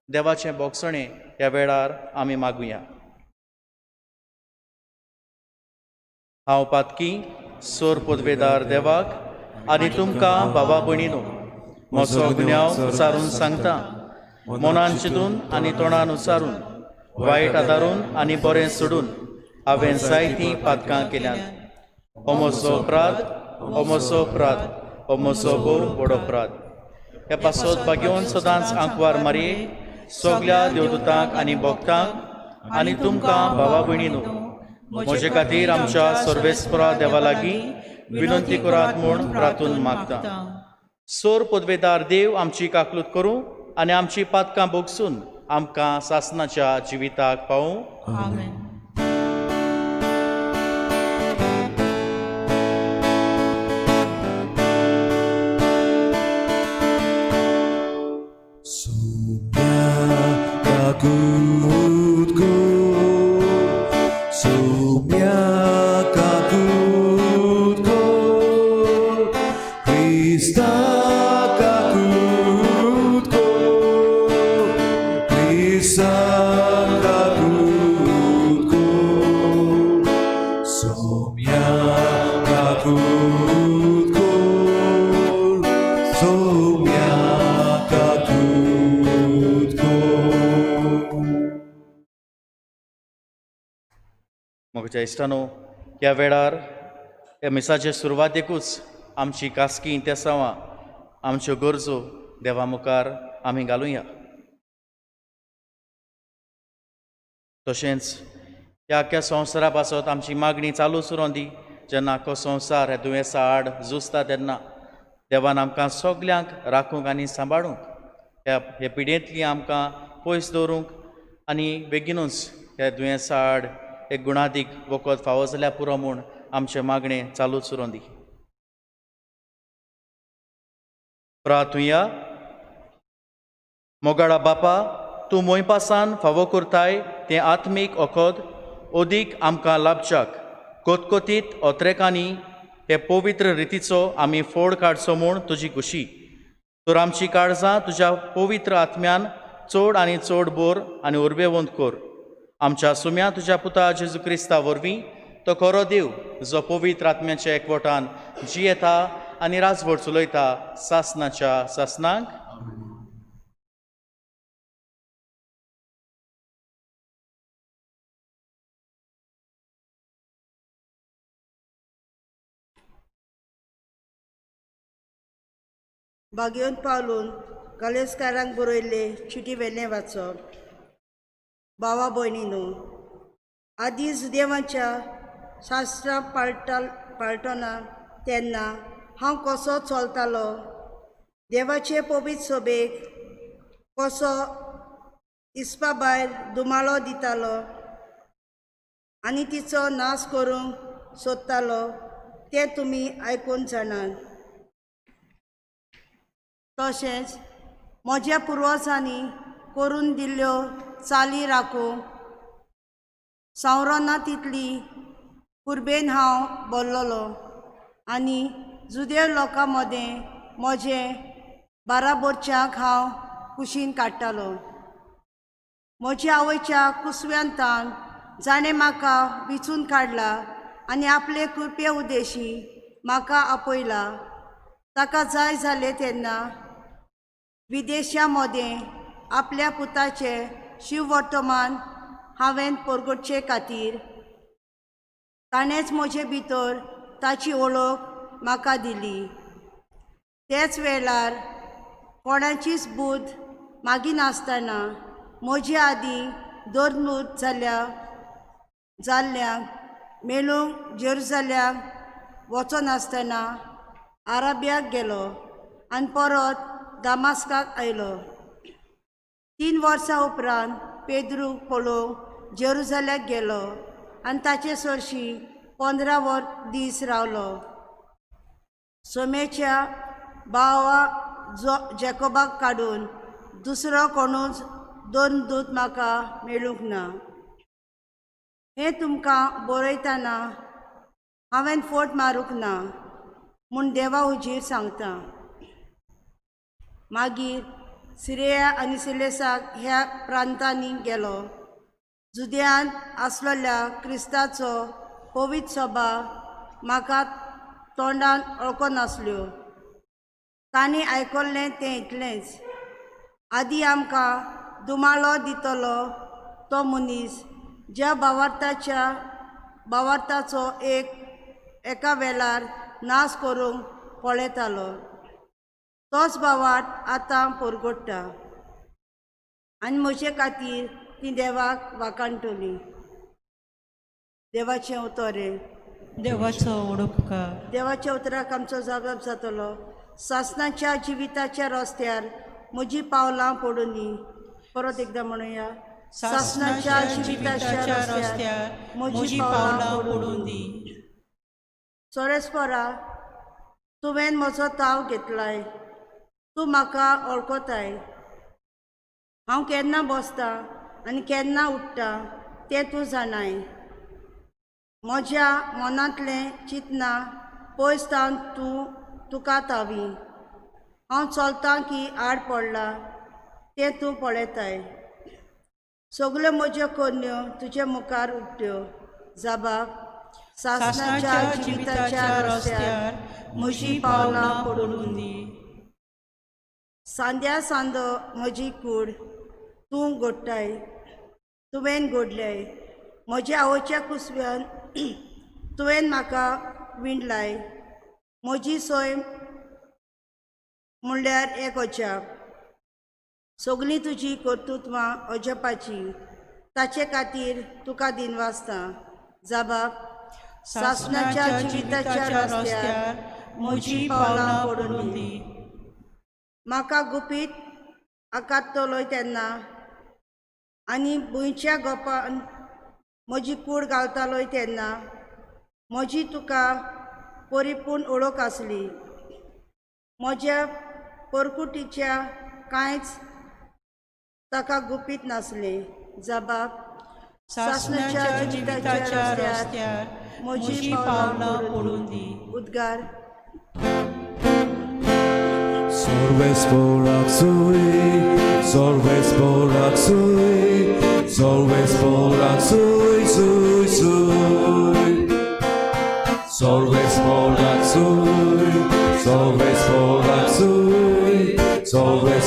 देवाचें बोगसणें ह्या वेळार आमी मागुया. हांव पातकी सोर पदवेदार देवाक आनी तुमकां बाबा भयणीनो म्हजो गुन्यांव उचारून सांगता, मनान चिंतून आनी तोंडान उचारून, वायट आदारून आनी बरें सोडून हांवें जायतीं पातकां केल्यांत. हो म्हजो अपराध, हो म्हजो अपराध, हो म्हजो भोव व्हड अपराध. ह्या पासत भाग्योवन सदांच आंकवार मारये सगल्या देवदूतांक आनी भक्तांक आनी तुमकां भावा भयणीनो म्हजे खातीर आमच्या सर्वेस्परा देवा लागीं विनंती करात म्हूण प्रार्थून मागता. सोर पदवेदार देव आमची काकलूत करूं आनी आमची पातकां भोगसून आमकां सासनाच्या जिविताक पावूं. आमेन. म्हज्या इश्टानो, ह्या वेळार ह्या मिसाचे सुरवातेकूच आमची खासगी इंतेसांवां, आमच्यो गरजो देवा मुखार आमी घालुया. तशेंच ह्या आख्ख्या संवसारा पासत आमची मागणी चालूच उरों दी. जेन्ना आख्खो संवसार ह्या दुयेंसा आड झुजता तेन्ना देवान आमकां सगल्यांक राखूंक आनी सांबाळूंक, ह्या हे पिडयेंतली आमकां पयस दवरूंक आनी बेगीनूच ह्या दुयेंसा आड एक गुणादीक वखद फावो जाल्यार पुरो म्हूण आमचें मागणें चालूच उरों दी. प्रार्थुया. मोगाळा बापा, तूं मोयपासान फावो करताय तें आत्मीक वखद अदीक आमकां लाभच्याक कोतकोतीत ओत्रेकांनी हे पवित्र रितीचो आमी फोड काडचो म्हूण तुजी खुशी. तर आमची काळजां तुज्या पवित्र आत्म्यान चड आनी चड बोर आनी उर्बेवंत कर. आमच्या सुम्या तुज्या पुता जेजू क्रिस्ता वरवीं, तो खरो देव जो पवित्र आत्म्याच्या एकवटान जियेता आनी राजवट चलयता सासनाच्या सासनाक. बागेवन पावलून कलेस्कारांक बरयल्ले चिटी वेलें वाचप. भावा भयणीनो, आदी जुदेवाच्या शास्त्रां पाळटना तेन्ना हांव कसो चलतालो, देवाचे पवित्र सभेक कसो इस्पा भायर दुमाळो दितालो आनी तिचो नाश करूंक सोदतालो तें तुमी आयकून जाणात. तशेंच म्हज्या पुर्वजांनी करून दिल्ल्यो चाली राखूंक सांवरना तितली कुर्बेन हांव भरलेलो आनी जुदेव लोकां मदें म्हजें बाराबोरच्यांक हांव कुशीन काडटालो. म्हज्या आवयच्या कुसव्यांतान जाणें म्हाका विचून काडला आनी आपले कृपे उद्देशी म्हाका आपयला, ताका जाय जालें तेन्ना विदेशा मदें आपल्या पुताचें शिववर्तमान हांवें परगटचे खातीर ताणेंच म्हजे भितर ताची वळख म्हाका दिली. तेच वेळार कोणाचीच बुद्द मागिनासतना म्हजे आदीं दोरमूत जाल्ल्यांक मेळूंक जेरुजल्याक वचनासतना आराब्याक गेलो आनी परत दामास्काक आयलो. 3 वर्सां उपरांत पेद्रूक पळोवंक जेरुजल्याक गेलो आनी ताचे सरशी 15 दीस रावलो. सोमेच्या भावा जेकोबाक काडून दुसरो कोणूच 2 दूत म्हाका मेळूंक ना. हें तुमकां बरयतना हांवें फट मारूंक ना म्हूण देवा हुजीर सांगता. मागीर सिरिया आनी सिलेसाक ह्या प्रांतांनी गेलो. जुद्यांत आसलेल्या क्रिस्ताचो पवित्र सभा म्हाका तोंडान वळखनासल्यो. तांणी आयकल्लें तें इतलेंच, आदी आमकां दुमाळो दितलो तो मनीस ज्या भावार्थाचो एका वेळार नाश करूंक पळयतालो तोच भावार्थ आतां परगट्टा आनी म्हजे खातीर ती देवाक वाखाणटली. देवाचें उतर देवाचो उडोपकार. देवाच्या उतराक आमचो जागप जातलो. सासणाच्या जिविताच्या रस्त्यार म्हजी पावलां पडुनी. परत एकदां म्हणुया. सासणाच्या जिविताच्या रस्त्यार म्हजी पावलां पडून दी. सोरेस्परा, तुवें म्हजो ताव घेतलाय, तूं म्हाका वळखताय. हांव केन्ना बसता आनी केन्ना उठ्ठा तें तूं जाणाय. म्हज्या मनांतलें चिंतना पयस तावन तूं तुका तावी. हांव चलतां की आड पडला तें तूं पळयताय. सगल्यो म्हज्यो करण्यो तुजे मुखार उठ्यो. जाबाब, सासणाच्या जिविताच्या रस्त्यार म्हजी पावलां पडून दी. सांद्या सांदो म्हजी कूड तूं गोडटाय, तुवें गोडल्याय. म्हज्या आवयच्या कुसव्यान तुवें म्हाका विणलाय. म्हजी सैम म्हणल्यार एक अजाप. सगळीं तुजी कर्तृत्वां अजापाची, ताचे खातीर तुका दिनवासता. जाबाब, सासणाच्या जिविताच्या रस्त्यार म्हजी पावलां पडून दी. म्हाका गुपीत आकारतलोय तेन्ना आनी भुंयच्या गोपान म्हजी कूड घालतालोय तेन्ना म्हजी तुका परिपूर्ण ओळख आसली. म्हज्या परकुटीच्या कांयच ताका गुपीत नासलें. जाबाब, सासणाच्या जिविताच्या रस्त्यार म्हजी पावलां पडून दी. उद्गार. Sorves sui, sorves sui, sorves sui, sui, sui. Sorves sui, sorves sui, sorves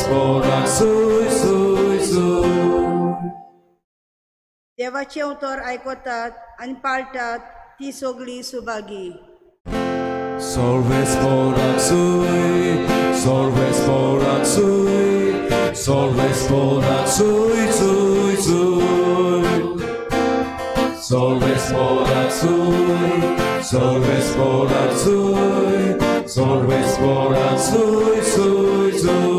sui, sui, sui. देवाचें उतर आयकतात आनी पाळटात ती सगळी Subhagi. Sorves sui, sorves sui, sorves sui, sui, sui. Sorves sui, sorves sui, sorves sui, sui, sui.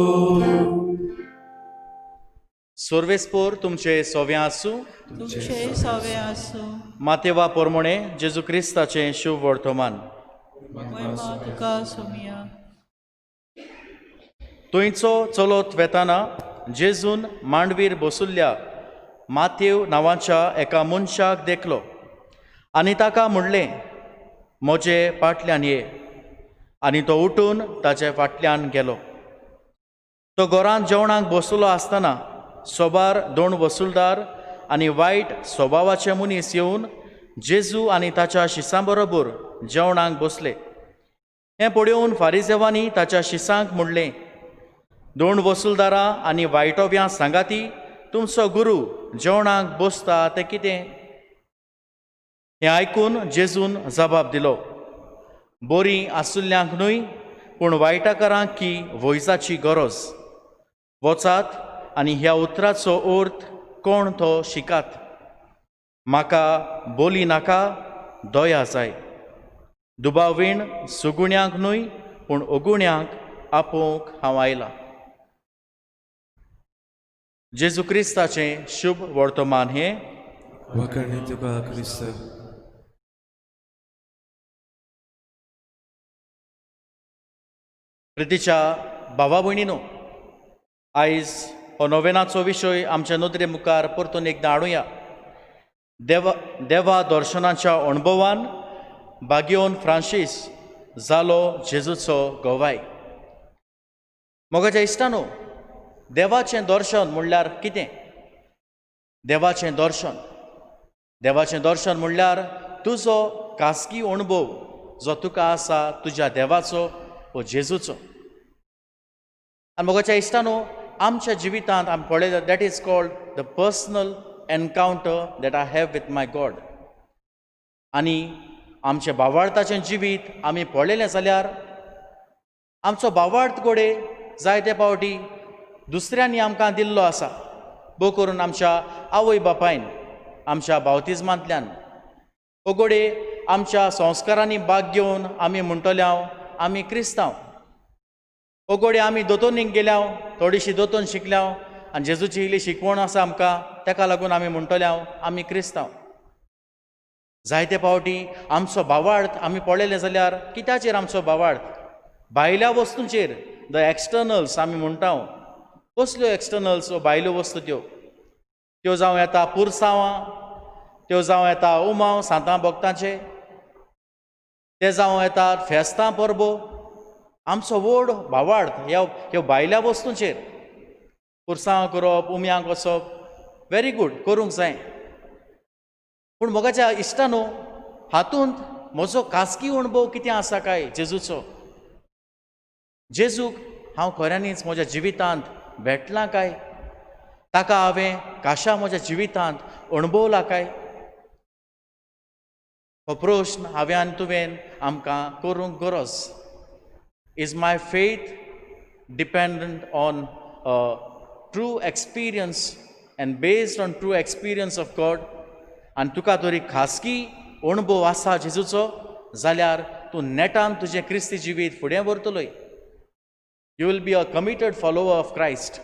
सोर्वेस्पोर तुमचे सोव्यां आसूं. तुमचे सवे आसूं. मातेवा पोरमोणे जेजू क्रिस्ताचें शुभ वर्तमान. महिमा तुका सोमिया. थंयचो चलत वेताना जेजून मांडवीर बसुल्ल्या मातेव नांवाच्या एका मनशाक देखलो आनी ताका म्हणलें, म्हजे फाटल्यान ये. आनी तो उठून ताचे फाटल्यान गेलो. तो घरांत जेवणाक बसलो आसतना सोबार दोन वसुलदार आनी वायट स्वभावाचे मनीस येवन जेजू आनी ताच्या शिसां बरोबर जेवणाक बसले. हें पळोवन फारिजेवांनी ताच्या शिसांक म्हणलें, दोन वसुलदारां आनी वायटोव्यां सांगाती तुमचो गुरू जेवणाक बसता तें कितें? हें आयकून जेजून जबाब दिलो, बरीं आसुल्ल्यांक न्हय पूण वायटाकारांक की वैजाची गरज. वचात आनी ह्या उतराचो अर्थ कोण तो शिकात. म्हाका बोली नाका, दया जाय. दुबावीण सुगुण्यांक न्हय पूण अगुण्यांक आपोवंक हांव आयलां. जेजू क्रिस्ताचें शुभ वर्तमान हें. वखणी तुका क्रिस्त. प्रितीच्या भावा भयणीनो, आयज हो नोवेनाचो विशय आमच्या नदरे मुखार परतून एकदां हाडुया. देवा दर्शनाच्या अणभवान बागियोन फ्रांसीस जालो जेजूचो गवाय. मोगाच्या इश्टानो, देवाचें दर्शन म्हणल्यार कितें? देवाचें दर्शन, देवाचें दर्शन म्हणल्यार तुजो खासगी अणभव जो तुका आसा तुज्या देवाचो वो जेजूचो. आनी मोगाच्या इश्टानो, आमच्या जिवितांत आमी पळयता that is called the personal encounter that I have with my God. आनी आमचें भावार्थाचें जिवीत आमी पळयलें जाल्यार आमचो भावार्थ घोडे जायते फावटी दुसऱ्यांनी आमकां दिल्लो आसा, भोव करून आमच्या आवय बापायन आमच्या बावतिज्मांतल्यान वो घोडे आमच्या संस्कारांनी भाग घेवन आमी म्हणटले हांव आमी क्रिस्तांव, वो घोडे आमी दोतोनीक गेल्या, थोडीशी दोतोन शिकल्या आनी जेजूची इल्ली शिकवण आसा आमकां, ताका लागून आमी म्हणटले हांव आमी क्रिस्तांव. जायते फावटी आमचो भावार्थ आमी पळयलें जाल्यार कित्याचेर आमचो भावार्थ? भायल्या वस्तूंचेर, the externals आमी म्हणटा. कसल्यो एक्सटर्नल्स वो भायल्यो वस्तू? त्यो त्यो जावं येता पुरसांवां, त्यो जावं येता उमाव सांतां भक्तांचे, ते जावं येता फेस्तां परबो. आमचो व्हड भावार्थ ह्या ह्यो भायल्या वस्तूंचेर, पुरसांवां करप, उम्यांक वचप, व्हेरी गूड, करूंक जाय. पूण मोगाच्या इश्टानो, हातूंत म्हजो खाजगी अणभव कितें आसा काय जेजूचो? जेजूक हांव खऱ्यांनीच म्हज्या जिवितांत भेटलां काय? ताका हांवें काशा म्हज्या जिवितांत अणभवला काय? हो प्रश्न हांवें आनी तुवें आमकां करूंक गरज. Is my faith dependent on true experience and based on true experience of God? आनी तुका तरी खासगी अणभव आसा जेजूचो जाल्यार तूं नेटान तुजें क्रिस्ती जिवीत फुडें व्हरतलोय. You will be a committed follower of Christ.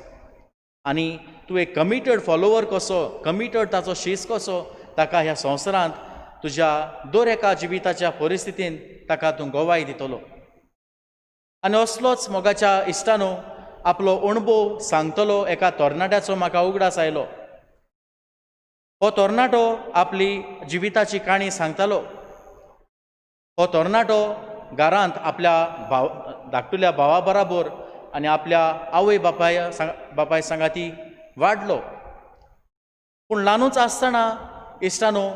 आनी तूं एक कमिटेड फॉलोवर कसो, कमिटेड ताचो शीस कसो, ताका ह्या संवसारांत तुज्या दर एका जिविताच्या परिस्थितीन ताका तूं गवाय दितलो. आनी असलोच मोगाच्या इश्टानो आपलो अणभव सांगतलो एका तरणाट्याचो म्हाका उगडास आयलो. हो तरणाटो आपली जिविताची काणी सांगतालो. हो तरणाटो घरांत आपल्या भाव धाकटुल्या भावा बराबर आनी आपल्या आवय बापाय सांगाती वाडलो. पूण ल्हानूच आसतना इश्टानो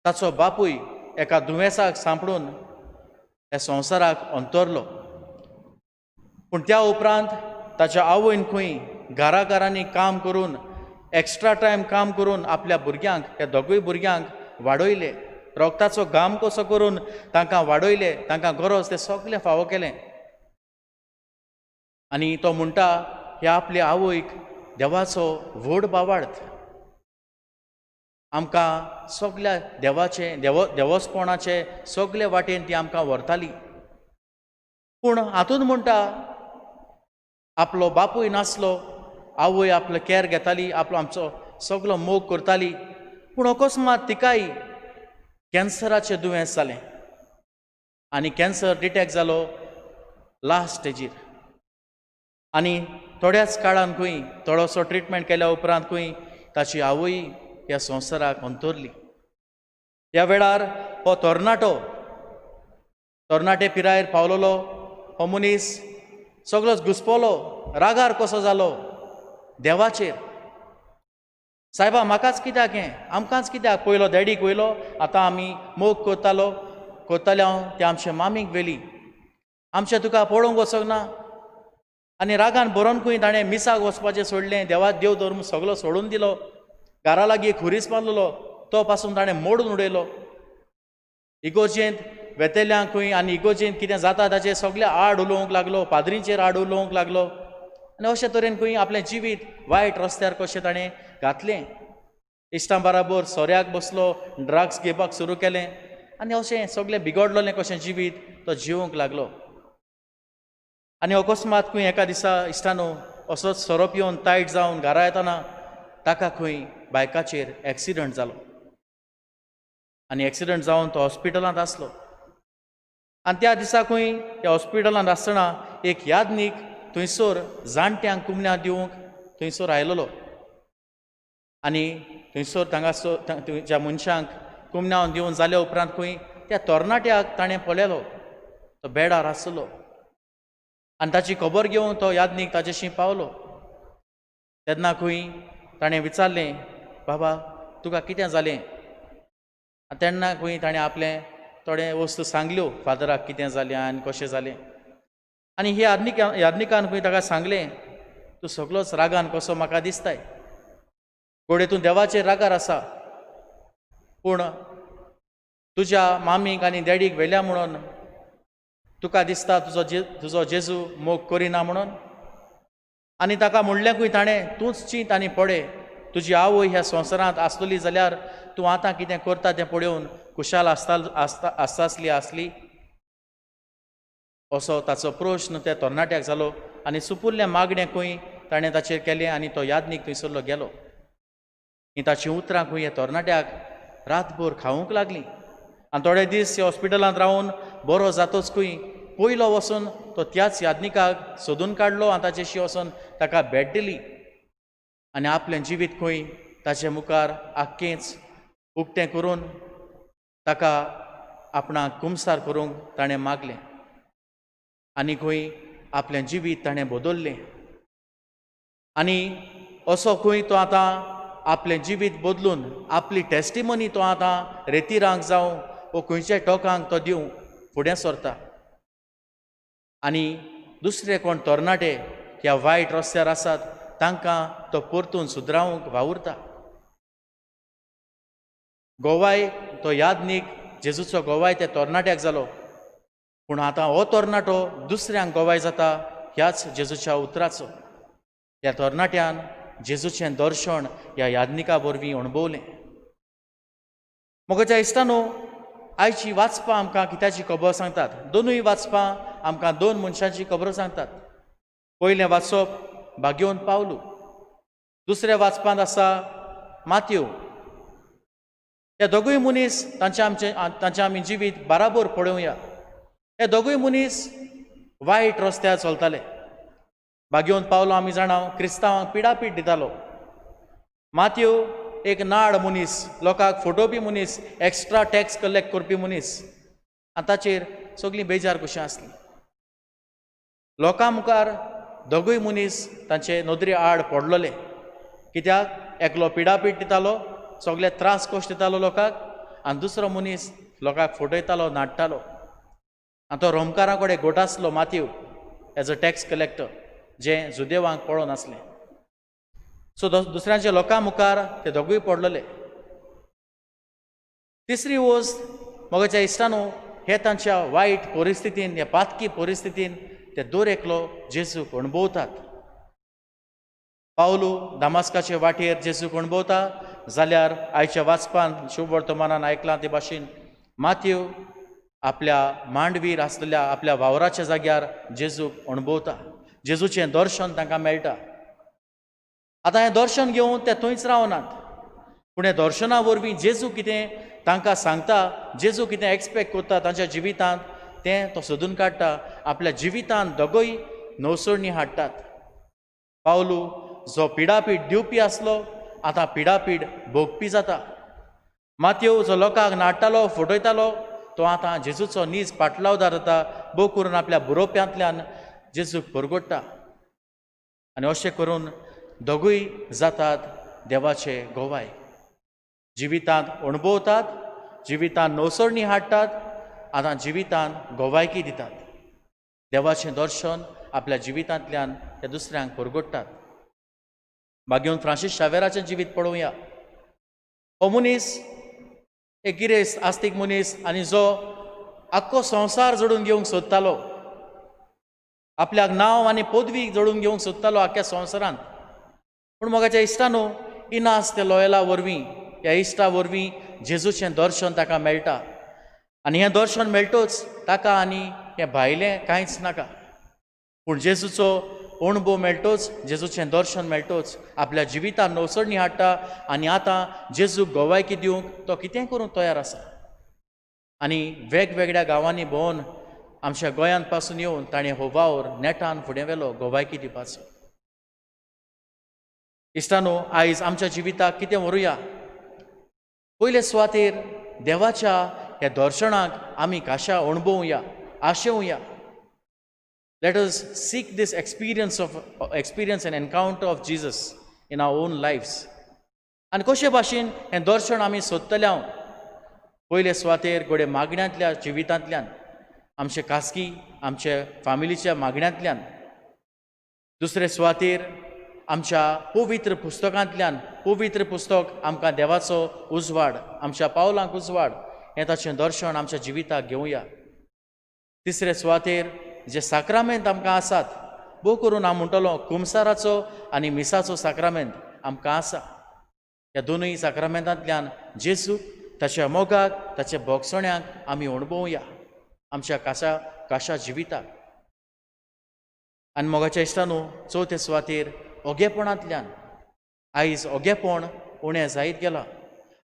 ताचो बापूय एका दुयेंसाक सांपडून ह्या संवसाराक अंतरलो. पूण त्या उपरांत ताच्या आवयन खंय घरा घरांनी काम करून, एक्स्ट्रा टायम काम करून आपल्या भुरग्यांक, ह्या दोगूय भुरग्यांक वाडयले. रोगताचो घाम कसो करून तांकां वाडयले, तांकां गरज तें सगळें फावो केलें. आनी तो म्हणटा ह्या आपल्या आवयक देवाचो व्हड भावार्थ आमकां सगल्या देवाचे देवस्पणाचे सगळे वाटेन ती आमकां व्हरताली. पूण हातूंत म्हणटा आपलो बापूय नासलो, आवय आपलो कॅर घेताली, आपलो आमचो सगलो मोग करताली. पूण अकस्मात तिकाय कॅन्सराचें दुयेंस जालें आनी कॅन्सर डिटॅक्ट जालो लास्ट स्टेजीर. आनी थोड्याच काळान खंय थोडोसो ट्रिटमेंट केल्या उपरांत खंय ताची आवय ह्या संवसाराक अंतरली. ह्या वेळार हो तरणाटो, तरणाटे पिरायेर पावलेलो हो मनीस सगळोच घुसपलो, रागार कसो जालो देवाचेर. सायबा म्हाकाच कित्याक हें, आमकांच कित्याक, पयलो डॅडीक वयलो, आतां आमी मोग करताले हांव ते आमचे मामीक व्हेली, आमचें तुका पळोवंक वचोंक ना. आनी रागान भरोन खंय ताणें मिसाक वचपाचें सोडलें, देवा देव धर्म सगलो सोडून दिलो. घरा लागीं खुरीस मारलेलो तो पासून ताणें मोडून उडयलो. इगोर्जेंत वेतेल्यांक खंय आनी इगोर्जेंत कितें जाता ताचेर सगळे आड उलोवंक लागलो, पाद्रींचेर आड उलोवंक लागलो. आनी अशे तरेन खंय आपलें जिवीत वायट रस्त्यार कशें ताणें घातलें. इश्टां बराबर सोऱ्याक बसलो, ड्रग्स घेवपाक सुरू केलें आनी अशें सगळें बिगडलेलें कशें जिवीत तो जिवंक लागलो. आनी अकस्मात खंय एका दिसा इश्टानो असोच सोरो पिवन तायट जावन घरा येतना ताका खंय बायकाचेर एक्सिडंट जालो आनी एक्सिडंट जावन तो हॉस्पिटलांत आसलो. आनी त्या दिसा खंय त्या हॉस्पिटलांत आसतना एक यादनीक थंयसर जाणट्यांक कुमण्या दिवंक थंयसर आयलेलो आनी थंयसर थांगासर थंयच्या मनशांक कुमण्या दिवन जाल्या उपरांत खंय त्या तरणाट्याक ताणें पळयलो, तो बेडार आसलो आनी ताची खबर घेवन तो यादनीक ताजेशी पावलो. तेन्ना खंय ताणें विचारलें, बाबा तुका कितें जालें? तेन्ना खंय ताणें आपलें थोडे वस्तू सांगल्यो फादराक कितें जालें आनी कशें जालें. आनी हे याज्ञिकान खंय ताका सांगलें, तूं सगळोच रागान कसो म्हाका दिसताय, घोडये तूं देवाचेर रागार आसा, पूण तुज्या मामीक आनी डॅडीक व्हेल्या म्हणून तुका दिसता तुजो जेजू मोग करिना म्हणून. आनी ताका म्हणलें खंय ताणें, तूंच चींत आनी पडे, तुजी आवय ह्या संवसारांत आसतली जाल्यार तूं आतां कितें करता तें पळोवन खुशाल आसतासली आसली. असो ताचो प्रश्न त्या तरणाट्याक जालो आनी सुपुल्लें मागणें खंय ताणें ताचेर केलें आनी तो याज्ञीक थंयसरलो गेलो. ही ताचीं उतरां खंय ह्या तरणाट्याक रातभर खावंक लागलीं आनी थोडे दीस ह्या हॉस्पिटलांत रावन बरो जातोच खंय पयलो वचून तो त्याच याज्ञिकाक सोदून काडलो आनी ताचेशी वचून ताका भेट दिली आनी आपलें जिवीत खंय ताचे मुखार आख्खेंच उक्तें करून ताका आपणाक कुमसार करूंक ताणें मागलें आनी खंय आपलें जिवीत ताणें बदल्लें. आनी असो खंय तो आतां आपलें जिवीत बदलून आपली टेस्टिमनी तो आतां रेतिरांक जावं वो खंयच्या टोकांक तो दिवंक फुडें सरता. आनी दुसरे कोण तरणाटे ह्या वायट रस्त्यार आसात तांकां तो परतून सुदरावंक वावुरता. गोवाय तो याज्ञीक जेजूचो गोवाय त्या तरणाट्याक जालो, पूण आतां हो तरणाटो दुसऱ्यांक गोवाय जाता ह्याच जेजूच्या उतराचो. ह्या तरणाट्यान जेजूचें दर्शन ह्या याज्ञिका वरवीं अणभवलें. मोगाच्या इश्टानो, आयची वाचपां आमकां कित्याची खबर सांगतात? दोनूय वाचपां आमकां दोन मनशांची खबर सांगतात. पयलें वाचप भाग्योवन पावलू, दुसऱ्या वाचपांत आसा मात्यो. ह्या दोगूय मनीस तांचें आमी जिवीत बराबर पळोवया. हे दोगूय मनीस वायट रस्त्यार चलताले. भाग्योवन पावलो आमी जाणा क्रिस्तांवांक पिडापीड दितालो. मात्यो एक नाड मनीस, लोकांक फटोवपी मनीस, एक्स्ट्रा टॅक्स कलेक्ट करपी मनीस आनी ताचेर सगळीं बेजार कशीं आसलीं. लोकां मुखार दोगूय मनीस तांचे नदरे आड पडलेले, कित्याक एकलो पिडापीड दितालो, सगळे त्रास कश्ट दितालो लोकांक आनी दुसरो मनीस लोकांक फटयतालो, नाडटालो. आनी तो रोमकारां कडेन गोट आसलो मात्यो एज अ टॅक्स कलेक्टर, जें जुदेवांक पळोवन आसलें. सो दुसऱ्यांच्या लोकां मुखार ते दोगूय पडलेले. तिसरी वस्त मोगाच्या इश्टानो, हे तांच्या वायट परिस्थितीन, ह्या पातकी परिस्थितीन ते दर एकलो जेजूक अणभवतात. पावलू दामास्काचे वाटेर जेजूक अणभवता जाल्यार आयच्या वाचपान शुभ वर्तमानान आयकलां ते भाशेन मात्यो आपल्या मांडवीर आसलेल्या आपल्या वावराच्या जाग्यार जेजूक अणभवता. जेजूचें दर्शन तांकां मेळटा. आतां हें दर्शन घेवन ते थंयच रावनात, पूण ह्या दर्शना वरवीं जेजू कितें तांकां सांगता, जेजू कितें एक्सपेक्ट करता तांच्या जिवितांत तें तो सोदून काडटा. आपल्या जिवितांत दोगूय नवसरणी हाडटात. पावलू जो पिडापीड दिवपी आसलो आतां पिडापीड भोगपी जाता. मात्यो जो लोकांक नाडटालो, फटयतालो तो आतां जेजूचो नीज पाटलावदार जाता, भोव करून आपल्या बरोवप्यांतल्यान जेजूक परगोडटा. आनी अशें करून दोगूय जातात देवाचे गोवाय. जिवितांत अणभवतात, जिवितांत नवसरणी हाडटात, आतां जिवितांत गोवायकी दितात. देवाचें दर्शन आपल्या जिवितांतल्यान त्या दुसऱ्यांक परगोडटात. मागीर फ्रांसीस शावेराचें जिवीत पळोवया. हो मनीस एक गिरेस्त आस्तीक मनीस आनी जो आख्खो संवसार जोडून घेवंक सोदतालो, आपल्याक नांव आनी पदवी जोडून घेवंक सोदतालो आख्ख्या संवसारांत. पूण मोगाच्या इश्टानो, इनास ते लोयला वरवीं, ह्या इश्टा वरवीं जेजूचें दर्शन ताका मेळटा आनी हें दर्शन मेळटोच ताका आनी हें भायलें कांयच नाका, पूण जेजूचो अणभव मेळटोच, जेजूचें दर्शन मेळटोच आपल्या जिवितान नवसरणी हाडटा आनी आतां जेजूक गोवायकी दिवंक तो कितें करूंक तयार आसा. आनी वेगवेगळ्या गांवांनी भोंवन आमच्या गोंयांत पासून येवन ताणें हो वावर नेटान फुडें व्हेलो गोवायकी दिवपाचो. इश्टानो, आयज आमच्या जिविताक कितें व्हरूया? पयले सुवातेर देवाच्या ह्या दर्शनाक आमी खाशा अणभवया, आशेवया. Let us seek this experience and encounter of Jesus in our own lives. आनी कशे भाशेन हें दर्शन आमी सोदतले हांव? पयले सुवातेर घडये मागण्यांतल्या जिवितांतल्यान, आमचे खासगी आमचे फामिलीच्या मागण्यांतल्यान, दुसरे सुवातेर आमच्या पवित्र पुस्तकांतल्यान. पवित्र पुस्तक आमकां देवाचो उजवाड, आमच्या पावलांक उजवाड, हें ताचें दर्शन आमच्या जिविताक घेवया. तिसरे सुवातेर जे साक्रामेंत आमकां आसात, भोव करून हांव म्हणटलो कुमसाराचो आनी मिसाचो साक्रामेंत आमकां आसा. ह्या दोनूय साक्रामेंतांतल्यान जेजूक, ताच्या मोगाक, ताच्या भोगसण्याक आमी अणभवया आमच्या काशा काशा जिविताक. आनी मोगाच्या इश्टानू, चवथे सुवातेर ओगेपणांतल्यान. आयज ओगेपण उणें जायत गेलां.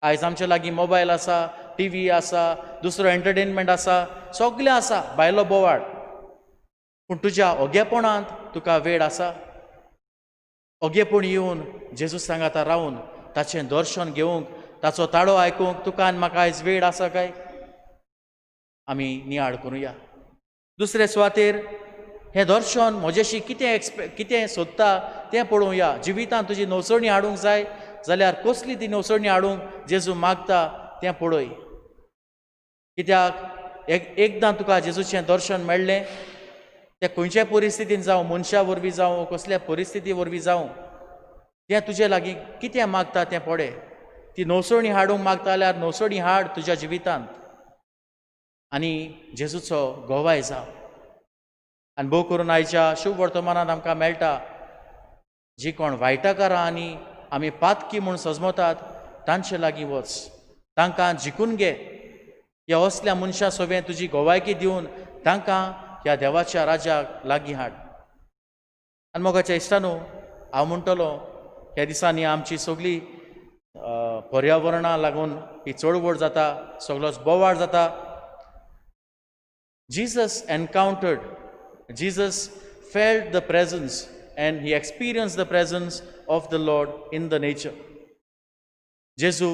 आयज आमच्या लागीं मोबायल आसा, टी व्ही आसा, दुसरो एंटरटेनमेंट आसा, सगळें आसा, भायलो बोवाळ. पूण तुज्या ओगेपणांत तुका वेळ आसा? ओगेपण येवन जेजू सांगाता रावन ताचें दर्शन घेवंक, ताचो ताळो आयकूंक तुका आनी म्हाका आयज वेळ आसा काय? आमी नियाळ करुया. दुसरे सुवातेर हें दर्शन म्हजेशी कितें कितें सोदता तें पळोवया. जिवितांत तुजी नवसणी हाडूंक जाय जाल्यार कसली ती नवसणी हाडूंक जेजू मागता तें पळय. कित्याक एकदां तुका जेजूचें दर्शन मेळ्ळें, तें खंयच्याय परिस्थितीन जावं, मनशा वरवीं जावं, कसल्या परिस्थिती वरवीं जावं, तें तुजे लागीं कितें मागता तें पळय. ती नवसणी हाडूंक मागता जाल्यार नवसणी हाड तुज्या जिवितांत आनी जेजूचो गोवाय जावं. आनी भोव करून आयच्या शुभ वर्तमानांत आमकां मेळटा, जी कोण वायटकारां आनी आमी पातकी म्हूण सजमतात तांचे लागीं वच, तांकां जिखून घे. ह्या असल्या मनशां सोबें तुजी गोवायकी दिवन तांकां ह्या देवाच्या राज्याक लागीं हाड. आनी मोगाच्या इश्टानू, हांव म्हणटलो ह्या दिसांनी आमची सगळी पर्यावरणा लागून ही चळवळ जाता, सगळोच बोवाळ जाता. Jesus encountered, Jesus felt the presence and he experienced the presence of the Lord in the nature. जेजू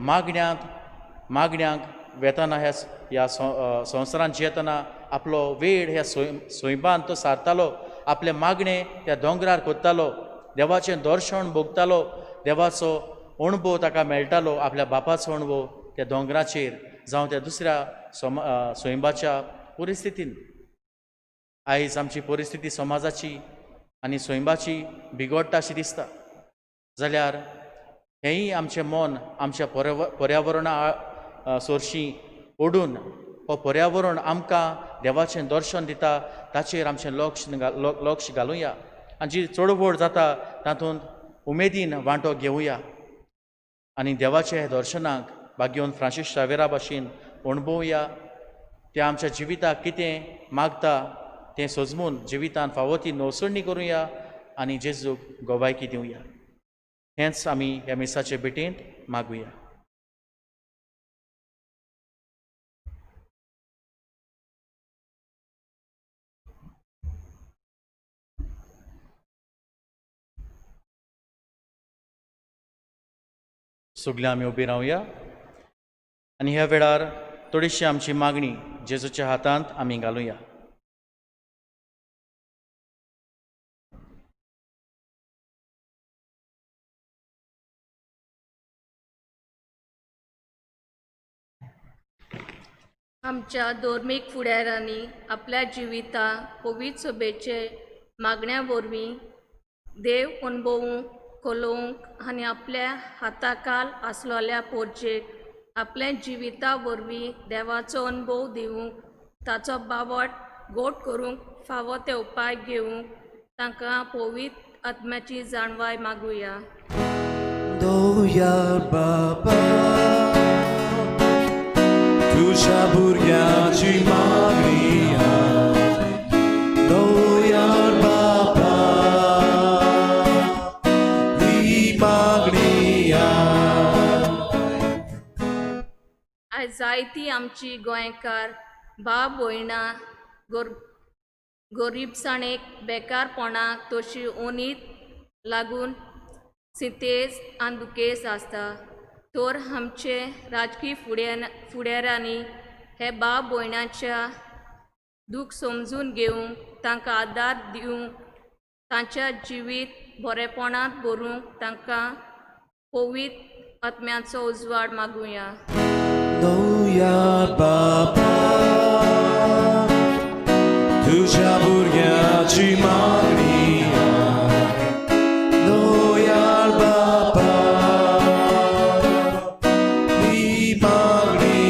मागण्यांक वेतना ह्या संवसारांत जियेतना आपलो वेळ ह्या सैमान तो सारतालो, आपले मागणे त्या दोंगरार कोत्तालो, देवाचें दर्शन भोगतालो, देवाचो अणभव ताका मेळटालो, आपल्या बापाचो अणभव त्या दोंगराचेर जावं त्या दुसऱ्या सैमाच्या परिस्थितीन. आयज आमची परिस्थिती समाजाची आनी सैमाची बिगडटा अशी दिसता जाल्यार हेंय आमचें मन आमच्या पर्यावरणा सोरशीं ओडून हो पर्यावरण आमकां देवाचें दर्शन दिता ताचेर आमचें लक्ष घालुया आनी जी चळवळ जाता तातूंत उमेदीन वांटो घेवया आनी देवाच्या दर्शनाक भाग्योन फ्रांसीस शावेरा भाशेन अणभवया. ते आमच्या जिविताक कितें मागता तें सोजमून जिवितान फावो ती नवसणी करुया आनी जेजूक गोवायकी दिवया. हेंच आमी ह्या मिसाचे भेटेंत मागुया. सगळीं आमी उबी रावया आनी ह्या वेळार थोडीशी आमची मागणी जेजूच्या हातांत आमी घालुया. आमच्या धर्मीक फुडाऱ्यांनी आपल्या जिवितांत पवित्र सभेचे मागण्या वरवीं देव अणभवूंक कोलोवंक आनी आपल्या हाताकाल आसलेल्या पोरजेक आपल्या जिविता वरवीं देवाचो अणभव दिवंक ताचो बावट गोट करूंक फावो ते उपाय घेवंक तांकां पवित्र आत्म्याची जाणवाय मागुया. दोया बाबा तुझ्या भुरग्याची मागणी, दोया बाबा ही मागणी. आयज जायती आमची गोंयकार भाव भयणां गोरीबसाणेक बेकारपणाक तशी ओनीत लागून सिंतेज आनी दुखेस्त आसता. तर आमचे राजकीय फुडाऱ्यांनी हे भाव भयणाच्या दूख समजून घेवंक तांकां आदार दिवंक तांच्या जिवीत बरेपणांत भरूंक तांकां पवित्र आत्म्याचो उजवाड मागुया. दोयार बापा तुझ्या भुरग्याची मागणी दोयार बापा ही मागणी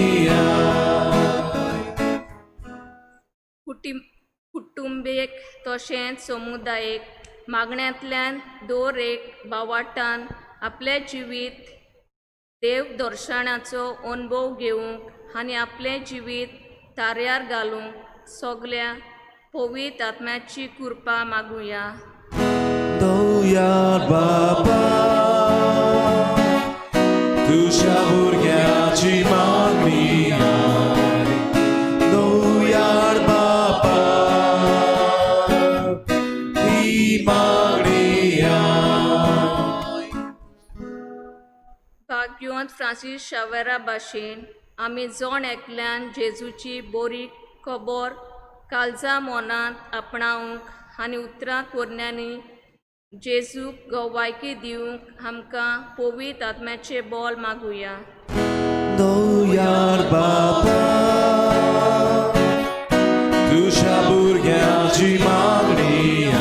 कुटुंबेक तशेंच समुदायेक मागण्यांतल्यान दर एक बावाटान आपलें जिवीत देव दर्शनाचो अणभव घेवंक आनी आपलें जिवीत ताऱ्यार घालूंक सगल्या पवित्र आत्म्याची कृपा मागुया. दोयार बापा तुझ्या भुरग्याची मागणी दोयार बापा ही मागणी भाग्यवंत फ्रांसीस शावेरा भाशेन आमी जण एकल्यान जेजूची बरी खबर काळजा मनांत आपणावंक आनी उतरां कोरण्यांनी जेजूक गवायकी दिवंक आमकां पवित्र आत्म्याचें बळ मागुया. दोयार बापा तुझ्या भुरग्याची मागणी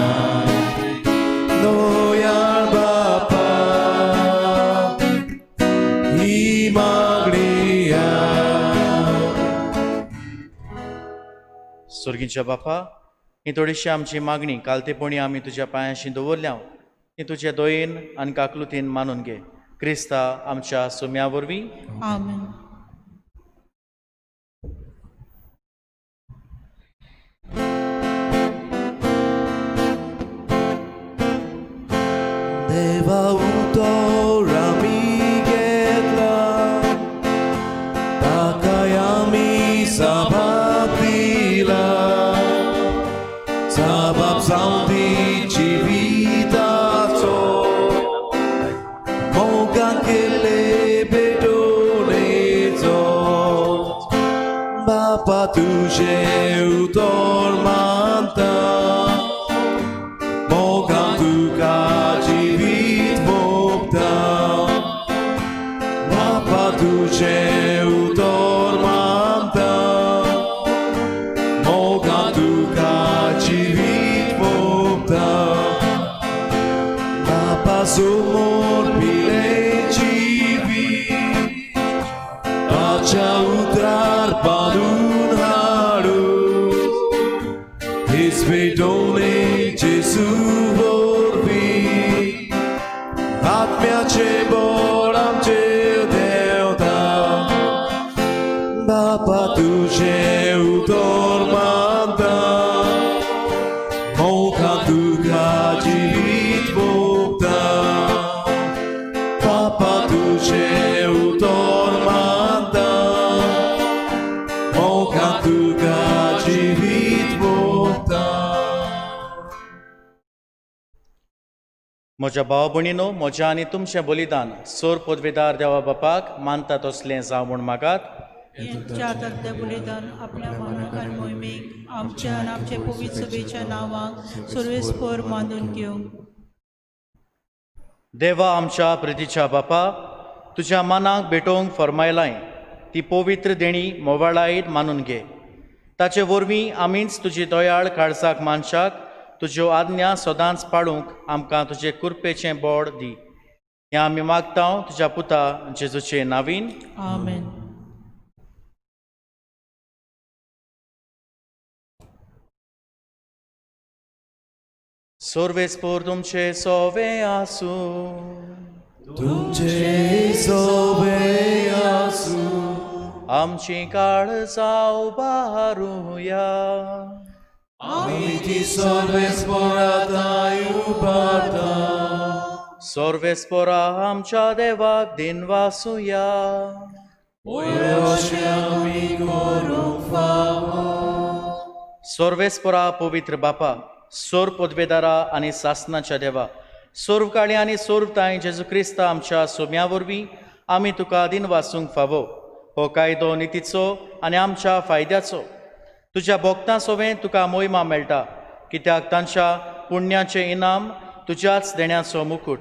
दोयार बापा ही मागणी सोर्गीच्या बापा, ही थोडीशी आमची मागणी कालतेपणी आमी तुज्या पांयांशी दवरल्या, ती तुज्या दयेन आनी काकलुतीन मानून घे. क्रिस्ता आमच्या सुम्या वरवीं. आमेन. देवा उतर आमी घेतला ताकाय आमी सबाब दिला सबाब जावं दी जिविताचो मोगान केल्ले भेटवणेचो बापा तुजें उतर मानता मोगान तुका जिवीत मोगता बापा तुजें उतर मानता मोगान तुका जिवीत मोगता बापा समोर पिलें जिवीत ताच्या उतरार बांदून हाडूं His भेटवणे जेजू वरवीं आत्म्याचें बळ आमचेर देंवता बापा तुजें उतर मानता मोगान तुका जिवीत मोगता बापा तुजें उतर मानता मोगान तुका जिवीत मोगता. म्हज्या भाव भयणीनो, म्हज्या आनी तुमचें बलिदान सोर पदवेदार देवा बापाक मानता तसलें जावं म्हूण मागात. यांच्या हातांतलें बलिदान आपल्या मानाक आनी मोहिमेक आमच्या आनी आमच्या पवित्र सभेच्या नांवाक सर्वेस्पर मानून घेवंक. देवा आमच्या प्रितीच्या बापा, तुज्या मनाक भेटोवंक फर्मायलाय ती पवित्र देणी मोवाळायत मानून घे. ताचे वरवीं आमीच तुजी दयाळ काळजाक मानशाक तुज्यो आज्ञा सदांच पाळूंक आमकां तुजे कृपेचें बोड दी. हें आमी मागता तुज्या पुता जेजूचे नावीन. आमेन. सर्वेस्पोर तुमचे सोवे आसूं. तुमचे सोबे आसूं. आमची काळजां उबारुया. आमी ती सर्वेस्पोराताय उबारता. सर्वेस्पोरा आमच्या देवाक दिनवासुया. अशें आमी करूंक फावो. सर्वेस्पोरा पवित्र बापा, सोर पदवेदारा आनी सासनाच्या देवा, सोर्व काळी आनी सोर्व तांय जेजू क्रिस्ता आमच्या सोम्या वरवीं आमी तुका दिनवासूंक फावो. हो कायदो नितीचो आनी आमच्या फायद्याचो. तुज्या भोगतां सोवें तुका मोहिमा मेळटा, कित्याक तांच्या पुण्याचें इनाम तुज्याच देण्याचो मुकूट.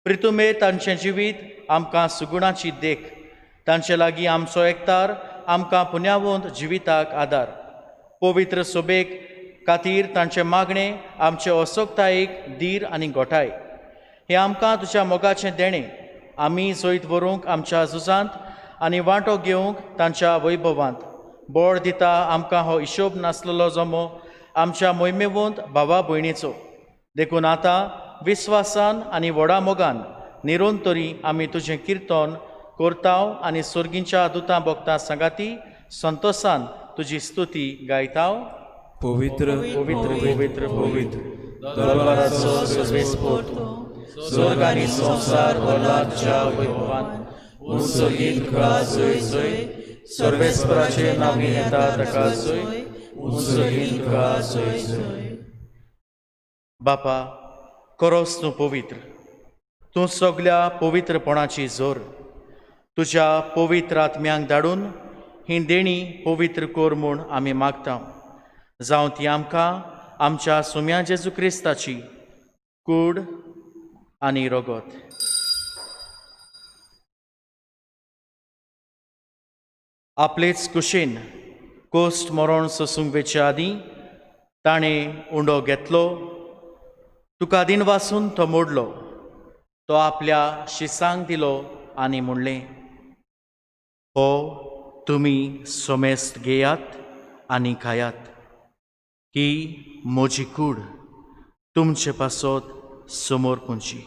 प्रितुमे तांचें जिवीत आमकां सुगुणाची देख. तांचे लागीं आमचो एकतार आमकां पुण्यावंत जिविताक आदार. पवित्र सोबेक खातीर तांचे मागणें आमचे असोकतायेक धीर आनी गोठाय. हें आमकां तुज्या मोगाचें देणें आमी जैत व्हरूंक आमच्या झुजांत आनी वांटो घेवंक तांच्या वैभवांत. बळ दिता आमकां हो हिशोब नासलेलो जमो आमच्या मोहिमेवंत भावा भयणीचो. देखून आतां विस्वासान आनी व्हडा मोगान निरंतरी आमी तुजें किर्तन करताव आनी सर्गींच्या दुतां भोगता सांगाती संतोसान तुजी स्तुती गायताव. पवित्र पवित्र पवित्र पवित्र दरबाराचो सर्वेस्पोर तूं, स्वर्ग आनी संवसार भरला तुज्या वैभवान. उंच तुका जय जय, सर्वेस्पराचे नांवी येता ताका जय, उंच तुका जय जय. बापा करोस तूं पवित्र, तूं सगल्या पवित्रपणाची जोर. तुज्या पवित्र आत्म्यांक धाडून ही देणी पवित्र कर म्हूण आमी मागता. जावं ती आमकां आमच्या सुम्या जेजू क्रिस्ताची कूड आनी रगत. आपलेच कुशीन कोस्ट मरण सोसूंक वेचे आदीं ताणें उंडो घेतलो, तुका दिनवासून तो मोडलो, तो आपल्या शिसांक दिलो आनी म्हणलें, हो तुमी सोमेस्त घेयात आनी खायात, ही म्हजी कूड तुमचे पासत समोर पुंची.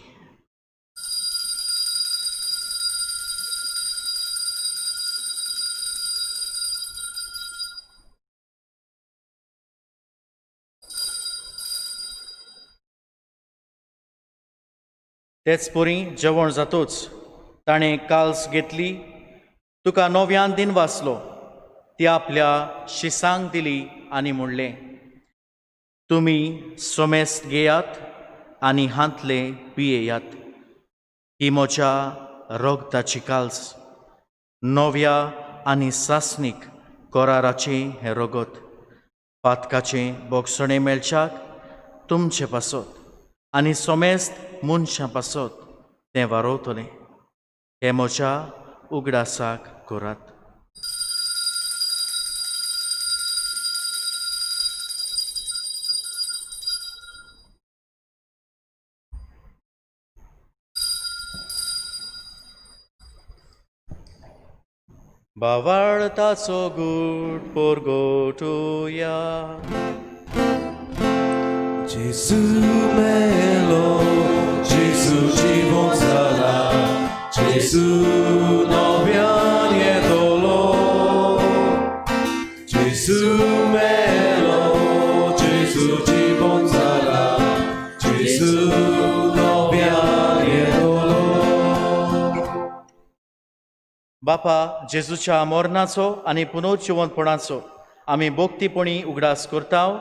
तेच परी जेवण जातूच ताणें काल्स घेतली, तुका नव्यान दिन वाचलो, ती आपल्या शिसांक दिली आनी म्हणलें, तुमी सोमेस्त घेयात आनी हांतले पियेयात, ही म्हज्या रगताची काल्स, नव्या आनी सासणीक कराराचें हें रगत, पातकाचें बोगसणें मेळच्याक तुमचे पासत आनी सोमेस्त मनशां पासत तें वारोवतलें. हें म्हज्या उगडासाक करात. बावाळताचो गूट पोरगोटुया. जेजू मेलो, जेजू जिवन जाला, जेजू नव्यान येतलो. जेजू मेलो, जेजू जिवन जाला, जेजू नव्यान येतलो. बापा जेजूच्या मरणाचो आनी पुनर्जिवंतपणाचो आमी भक्तीपणी उगडास करताव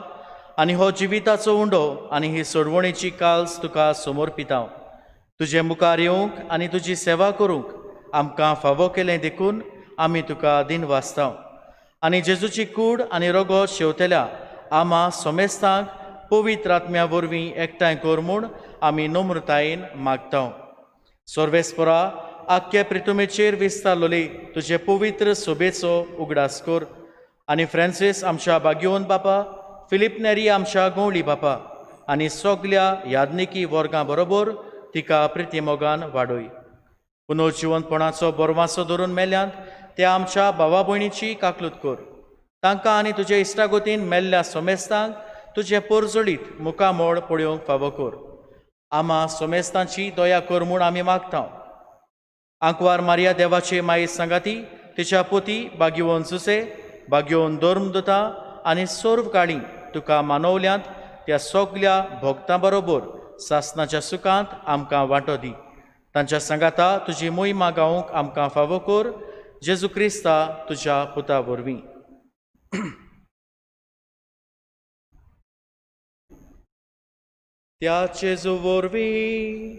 आनी हो जिविताचो उंडो आनी ही सोडवणेची काल्स तुका समर्पिताव. तुजे मुखार येवंक आनी तुजी सेवा करूंक आमकां फावो केलें देखून आमी तुका दिन वाचताव. आनी जेजूची कूड आनी रगत शेवतल्या आमा सोमेस्तांक पवित्र आत्म्या वरवीं एकठांय कर म्हूण आमी नम्रतायेन मागताव. सर्वेस्परा आख्खे प्रितुमेचेर विस्तारलोली तुजे पवित्र सोबेचो उगडास कर आनी फ्रांसीस आमच्या बागयोन बापा, फिलीप नेरी आमच्या गवळी बापा आनी सगल्या याज्ञिकी वर्गां बरोबर तिका प्रितीमोगान वाडय. पुनर्जिवंतपणाचो बरवासो धरून मेल्यांत त्या आमच्या भावा भयणीची काकलूत कर. तांकां आनी तुजे इश्टागोतीन मेल्ल्या सोमेस्तांक तुजें पोरजोळीत मुखामळ पळोवंक फावो कर. आमा सोमेस्तांची दया कर म्हूण आमी मागता. आंकवार मारिया देवाचे माये सांगाती तिच्या पोती बागयोवन जुसे, बागयोवन धर्मदुता आनी सर्व काळी तुका मानवल्यांत त्या सगल्या भक्तां बरोबर सासनाच्या सुखांत आमकां वांटो दी. तांच्या सांगाता तुजी मोहिमा गावंक आमकां फावो कर. जेजू क्रिस्ता तुज्या पुता वरवीं. त्या जेजू वरवीं,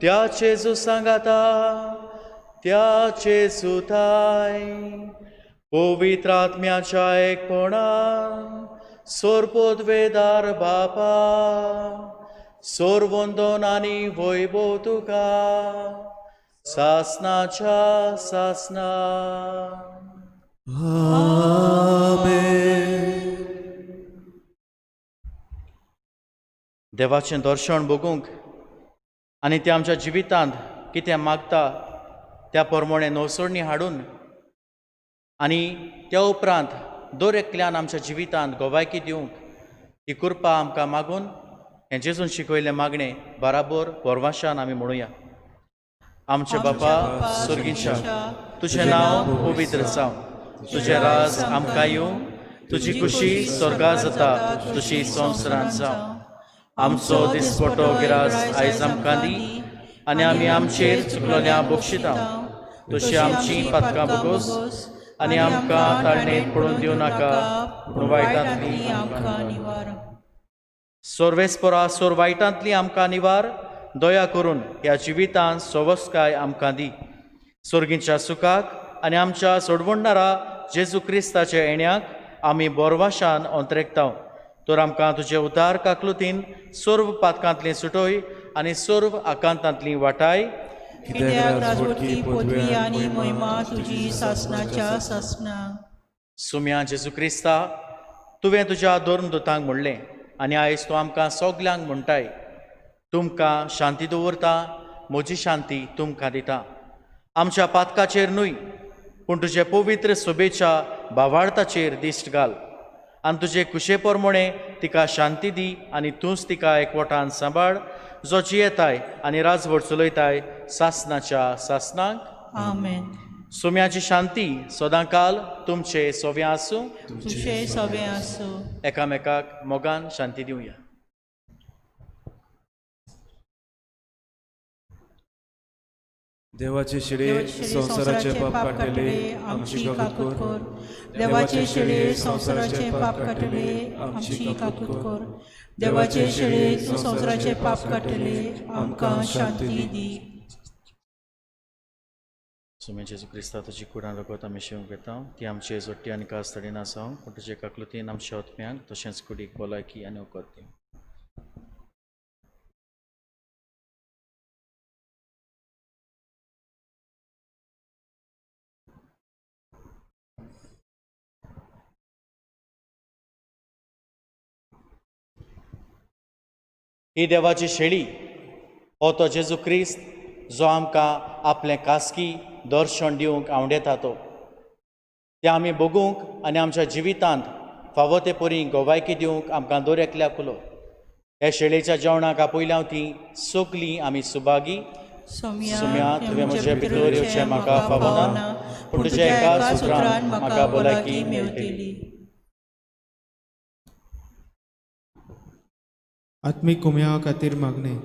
त्या जेजू सांगाता, त्या जेजूताय पवित्र आत्म्याच्या एकपणान सोरपोदवेदार बापा, सोरवंदन आनी वैभव तुका सासनाच्या सासना. देवाचें दर्शन बगूंक आनी तें आमच्या जिवितांत कितें मागता त्या प्रमाणें नवसरणी हाडून आनी त्या उपरांत दर एकल्यान आमच्या जिवितांत गोवायकी दिवंक ही कृपा आमकां मागून हें जेजून शिकयल्लें मागणें बराबर परवाशान आमी म्हणुया. आमचे बापा सुर्गीच्या, तुजें नांव पवित्र जावं, तुजें राज आमकां येवं, तुजी खुशी स्वर्गा जाता तशी संवसारांत जावं. आमचो दिसपटो गिरास आयज आमकां दी आनी आमी आमचेर चुकलोल्या बक्षिता तशी आमची पातकां बगोस आनी आमकां ताळणेंत पडून दिवं नाका पूण वायटांतली आमकां निवार. सोर्वेस्परा सोर वायटांतली आमकां निवार, दया करून ह्या जिवितांत सवस्काय आमकां दी. सोर्गीच्या सुखाक आनी आमच्या सोडवणदारा जेजू क्रिस्ताच्या येण्याक आमी बोरवाशान अंतरेकता. तर आमकां तुजे उदार काकलुतीन सर्व पातकांतली सुटोय आनी सर्व आकांतांतली वाटाय. कित्याक राजवटकी पदवी आनी महिमा तुजी सासनाच्या सासना. सुम्या जेजू क्रिस्ता, तुवें तुज्या धर्मदूतांक म्हणलें आनी आयज तूं आमकां सगल्यांक म्हणटाय, तुमकां शांती दवरता, म्हजी शांती तुमकां दिता. आमच्या पातकाचेर न्हय पूण तुजे पवित्र सोबेच्या भावार्थाचेर दिश्ट घाल आनी तुजे कुशे प्रमाणें तिका शांती दी आनी तूंच तिका एकवटान सांबाळ, जो जियेताय आनी राजवट चलयताय सासनाच्या सासनाक. आमेन. सुम्याची शांती सदांकाल तुमचे सोव्या आसूं, तुमचे सवे आसूं. एकामेकाक मोगान शांती दिवया. देवाचे शिडे संवसाराचे पाप काडटले आमची काकूत कर. देवाचे शिडे संवसाराचे पाप काडटले आमची काकूत कर. देवाचे शिडे तूं संवसाराचे पाप काडटले आमकां शांती दी. सुमे जेजू क्रिस्ता, तुजी कुडान रगत आमी शेवंक घेता, ती आमचे जोडटी आनी कास तडिना जावं, पूण तुजे काकलुतीन आमच्या आत्म्यांक तशेंच कुडीक भलायकी आनी वखद दी. ही देवाची शेळी हो तो जेजू क्रिस्त जो आमकां आपलें खासगी दर्शन दिवंक आवडेता तो तें आमी बगूंक आनी आमच्या जिवितांत फावो ते परी गोवायकी दिवंक आमकां दर एकल्याक उलो. हे शेळेच्या जेवणाक आपयल्या ती सगलीं आमी सुभागी. सुम्या, तुवें म्हजे भितर येवचें म्हाका फावना, पूण तुज्या एका सुत्रान म्हाका भलायकी मेळटली. आत्मीक कुमया खातीर मागणें.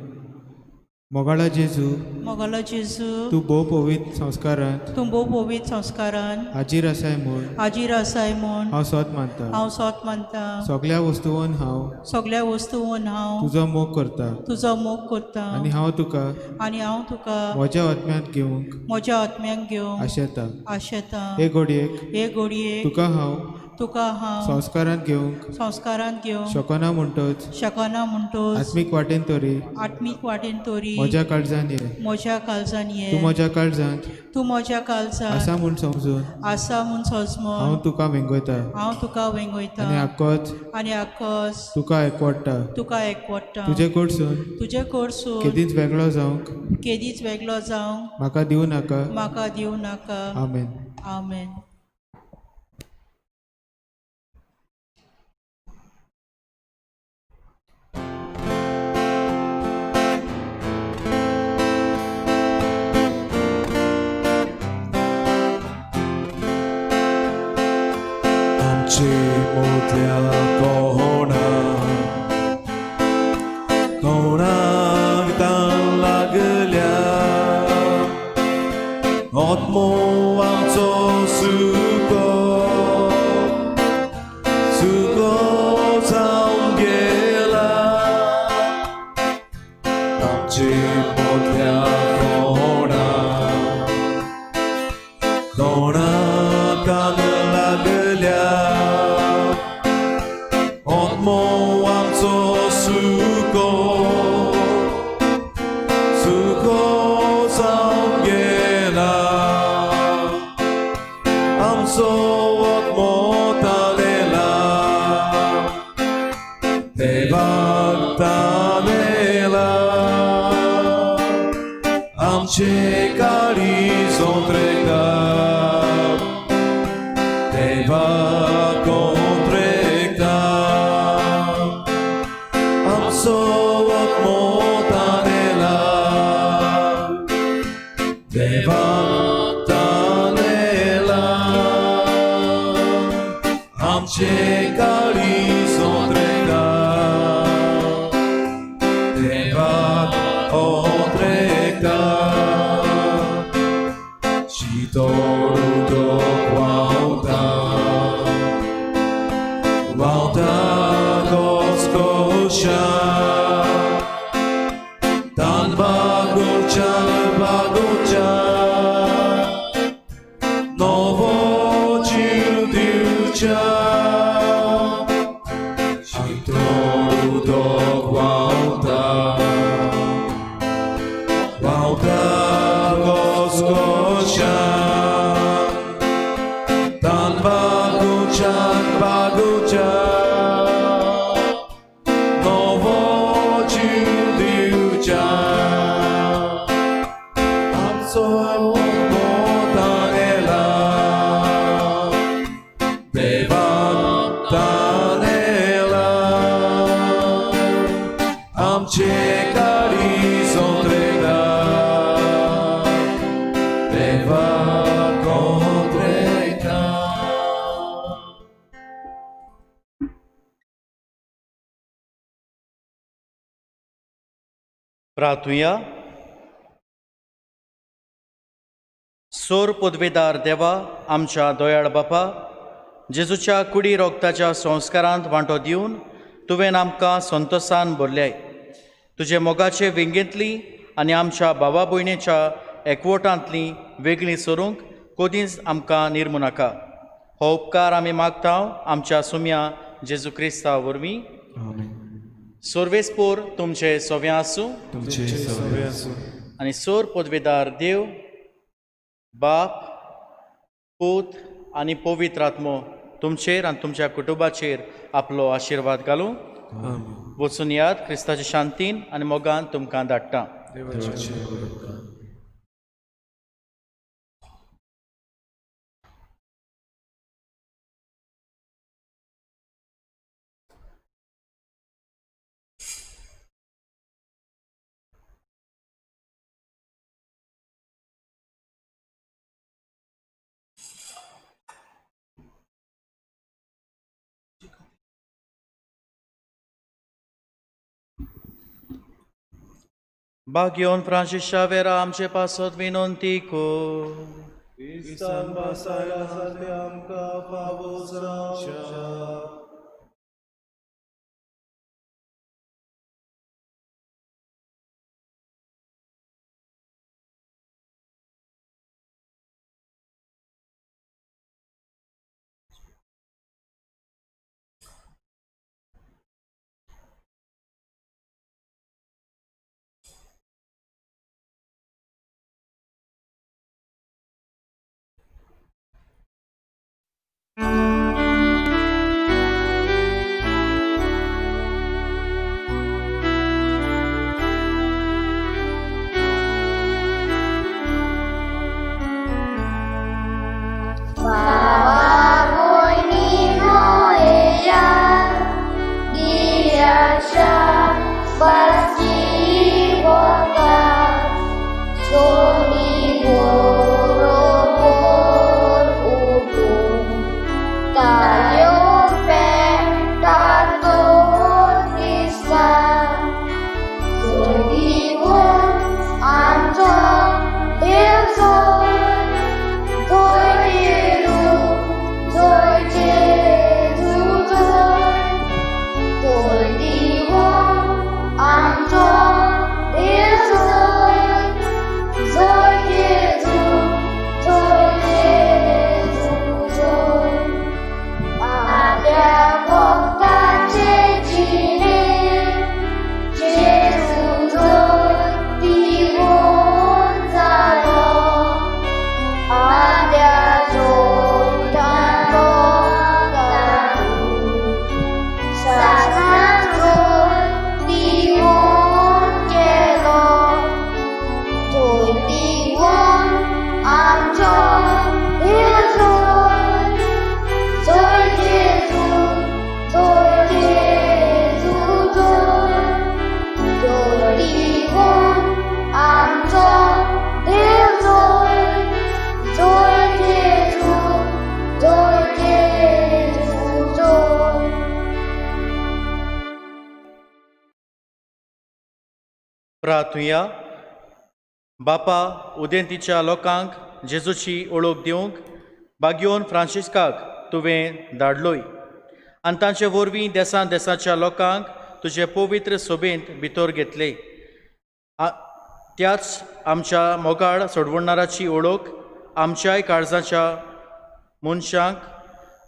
मोगाळा जेजू, मोगाळा जेजू, तूं भोव पवित्र संस्कारांत, तूं भोव पवित्र संस्कारान हाजीर आसाय म्हूण, हाजीर आसाय म्हूण हांव सोत मानता, हांव सोत मानता. सगल्या वस्तून हांव, सगल्या वस्तून हांव तुजो मोग करता, तुजो मोग करता. आनी हांव तुका, आनी हांव तुका म्हज्या आत्म्यांत घेवंक, म्हज्या आत्म्यांत घेवंक आशेता, आशेता. हे घडयेक, हे घडयेक तुका हांव, तुका हांव संस्कारांत घेवंक, संस्कारांत घेवंक शकना म्हणटच, शकना म्हणटच आत्मीक वाटेन तरी, आत्मीक वाटेन तरी म्हज्या काळजान ये, म्हज्या काळजान ये. तूं म्हज्या काळजांत, तूं म्हज्या काळजांत आसा म्हूण समजून, आसा म्हूण समजून हांव तुका वेंगयता, हांव तुका वेंगयता. आनी आकोच, आनी आकोच तुका एकवडटा, तुका एकवडटा. तुजे कडसून, तुजे कडसून केदींच वेगळो जावंक, केदींच वेगळो जावंक म्हाका दिवं नाका, म्हाका दिवं नाका. आमेन. आमेन. आमचे मोदल्या कोणा कोणाक तान लागल्या, आत्मो आमचो सुको सुको जावन गेला. आमचे मोदल्या कोणा कोणाक तान लागल्या, आत्मो आमचो सुको सुको जावन गेला. आमचो मोतानेला देवाक तानेला आमचे काळीज ओंत्रेता देवाक ओंत्रेता आमचो मोतानेला देवाक तानेला आमचे काळीज ओंत्रेता देवाक ओंत्रेता शितोळ उदक व्हांवता व्हांवता घोसघोशा तान बागोवच्या बागोवच्या नवो जीव दिवच्या शितोळ उदक व्हांवता व्हांवता घोसघोशा तान बागोवच्या बागोवच्या नवो जीव दिवच्या आमचो मोतानेला देवाक तानेला आमचे काळीज ओंत्रेता देवाक ओंत्रेता. प्रार्थुया. सोर पदवेदार देवा, आमच्या दोयाळ बापा, जेजूच्या कुडी रोगताच्या संस्कारांत वांटो दिवन तुवें आमकां संतोसान भरल्याय. तुजे मोगाचे विंगेंतली आनी आमच्या भावा भयणीच्या एकवटांतली वेगळी सरूंक कदींच आमकां निर्मू नाका. हो उपकार आमी मागता आमच्या सुम्या जेजू क्रिस्ता वरवीं. सोर्वेस्पोर तुमचे सोव्यां आसूं तुमचे सवे आसूं. आनी सोर पदवेदार देव बाप, पूत आनी पवित्र आत्मो तुमचेर आनी तुमच्या कुटुंबाचेर आपलो आशिर्वाद घालूं. आमेन. वचून याद, क्रिस्ताच्या शांतीन आनी मोगान तुमकां धाडटा. देवाचे उपकार. बागयोन फ्रांसीस शावेरा आमचे पासत विनंती कर. क्रिस्तान बासायला जाते आमकां फावो जावच्या. Thank you. प्रार्थुया. बापा, उदेंतीच्या लोकांक जेजूची ओळख दिवंक बागयोन फ्रांसिस्काक तुवें धाडलोय आनी तांचे वरवीं देसान देसाच्या लोकांक तुजे पवित्र सोबेंत भितर घेतले. त्याच आमच्या मोगाळ सोडवणाराची ओळख आमच्याय काळजाच्या मनशांक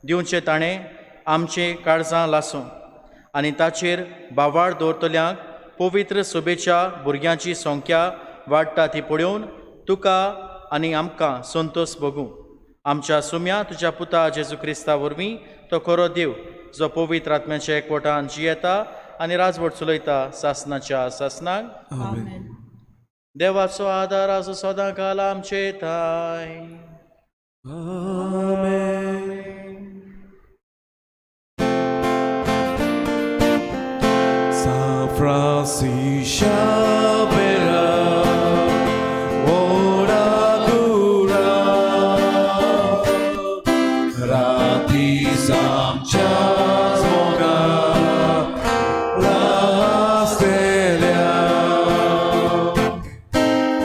दिवचें ताणें आमचें काळजां लासूं आनी ताचेर बावाळ दवरतल्यांक पवित्र सोबेच्या भुरग्यांची संख्या वाडटा ती पळोवन तुका आनी आमकां संतोश भोगूं. आमच्या सुम्या तुज्या पुता जेजू क्रिस्ता वरवीं, तो खरो देव, जो पवित्र आत्म्याच्या एकवटान जियेता आनी राजवट चलयता सासनाच्या सासनाक. आमेन. देवाचो आदार आसूं सदां काल आमचे थाय. आमेन. San Francisco Xavier, ora cura, rati samchas moga, la stella,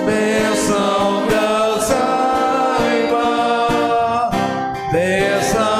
benção saiba dessa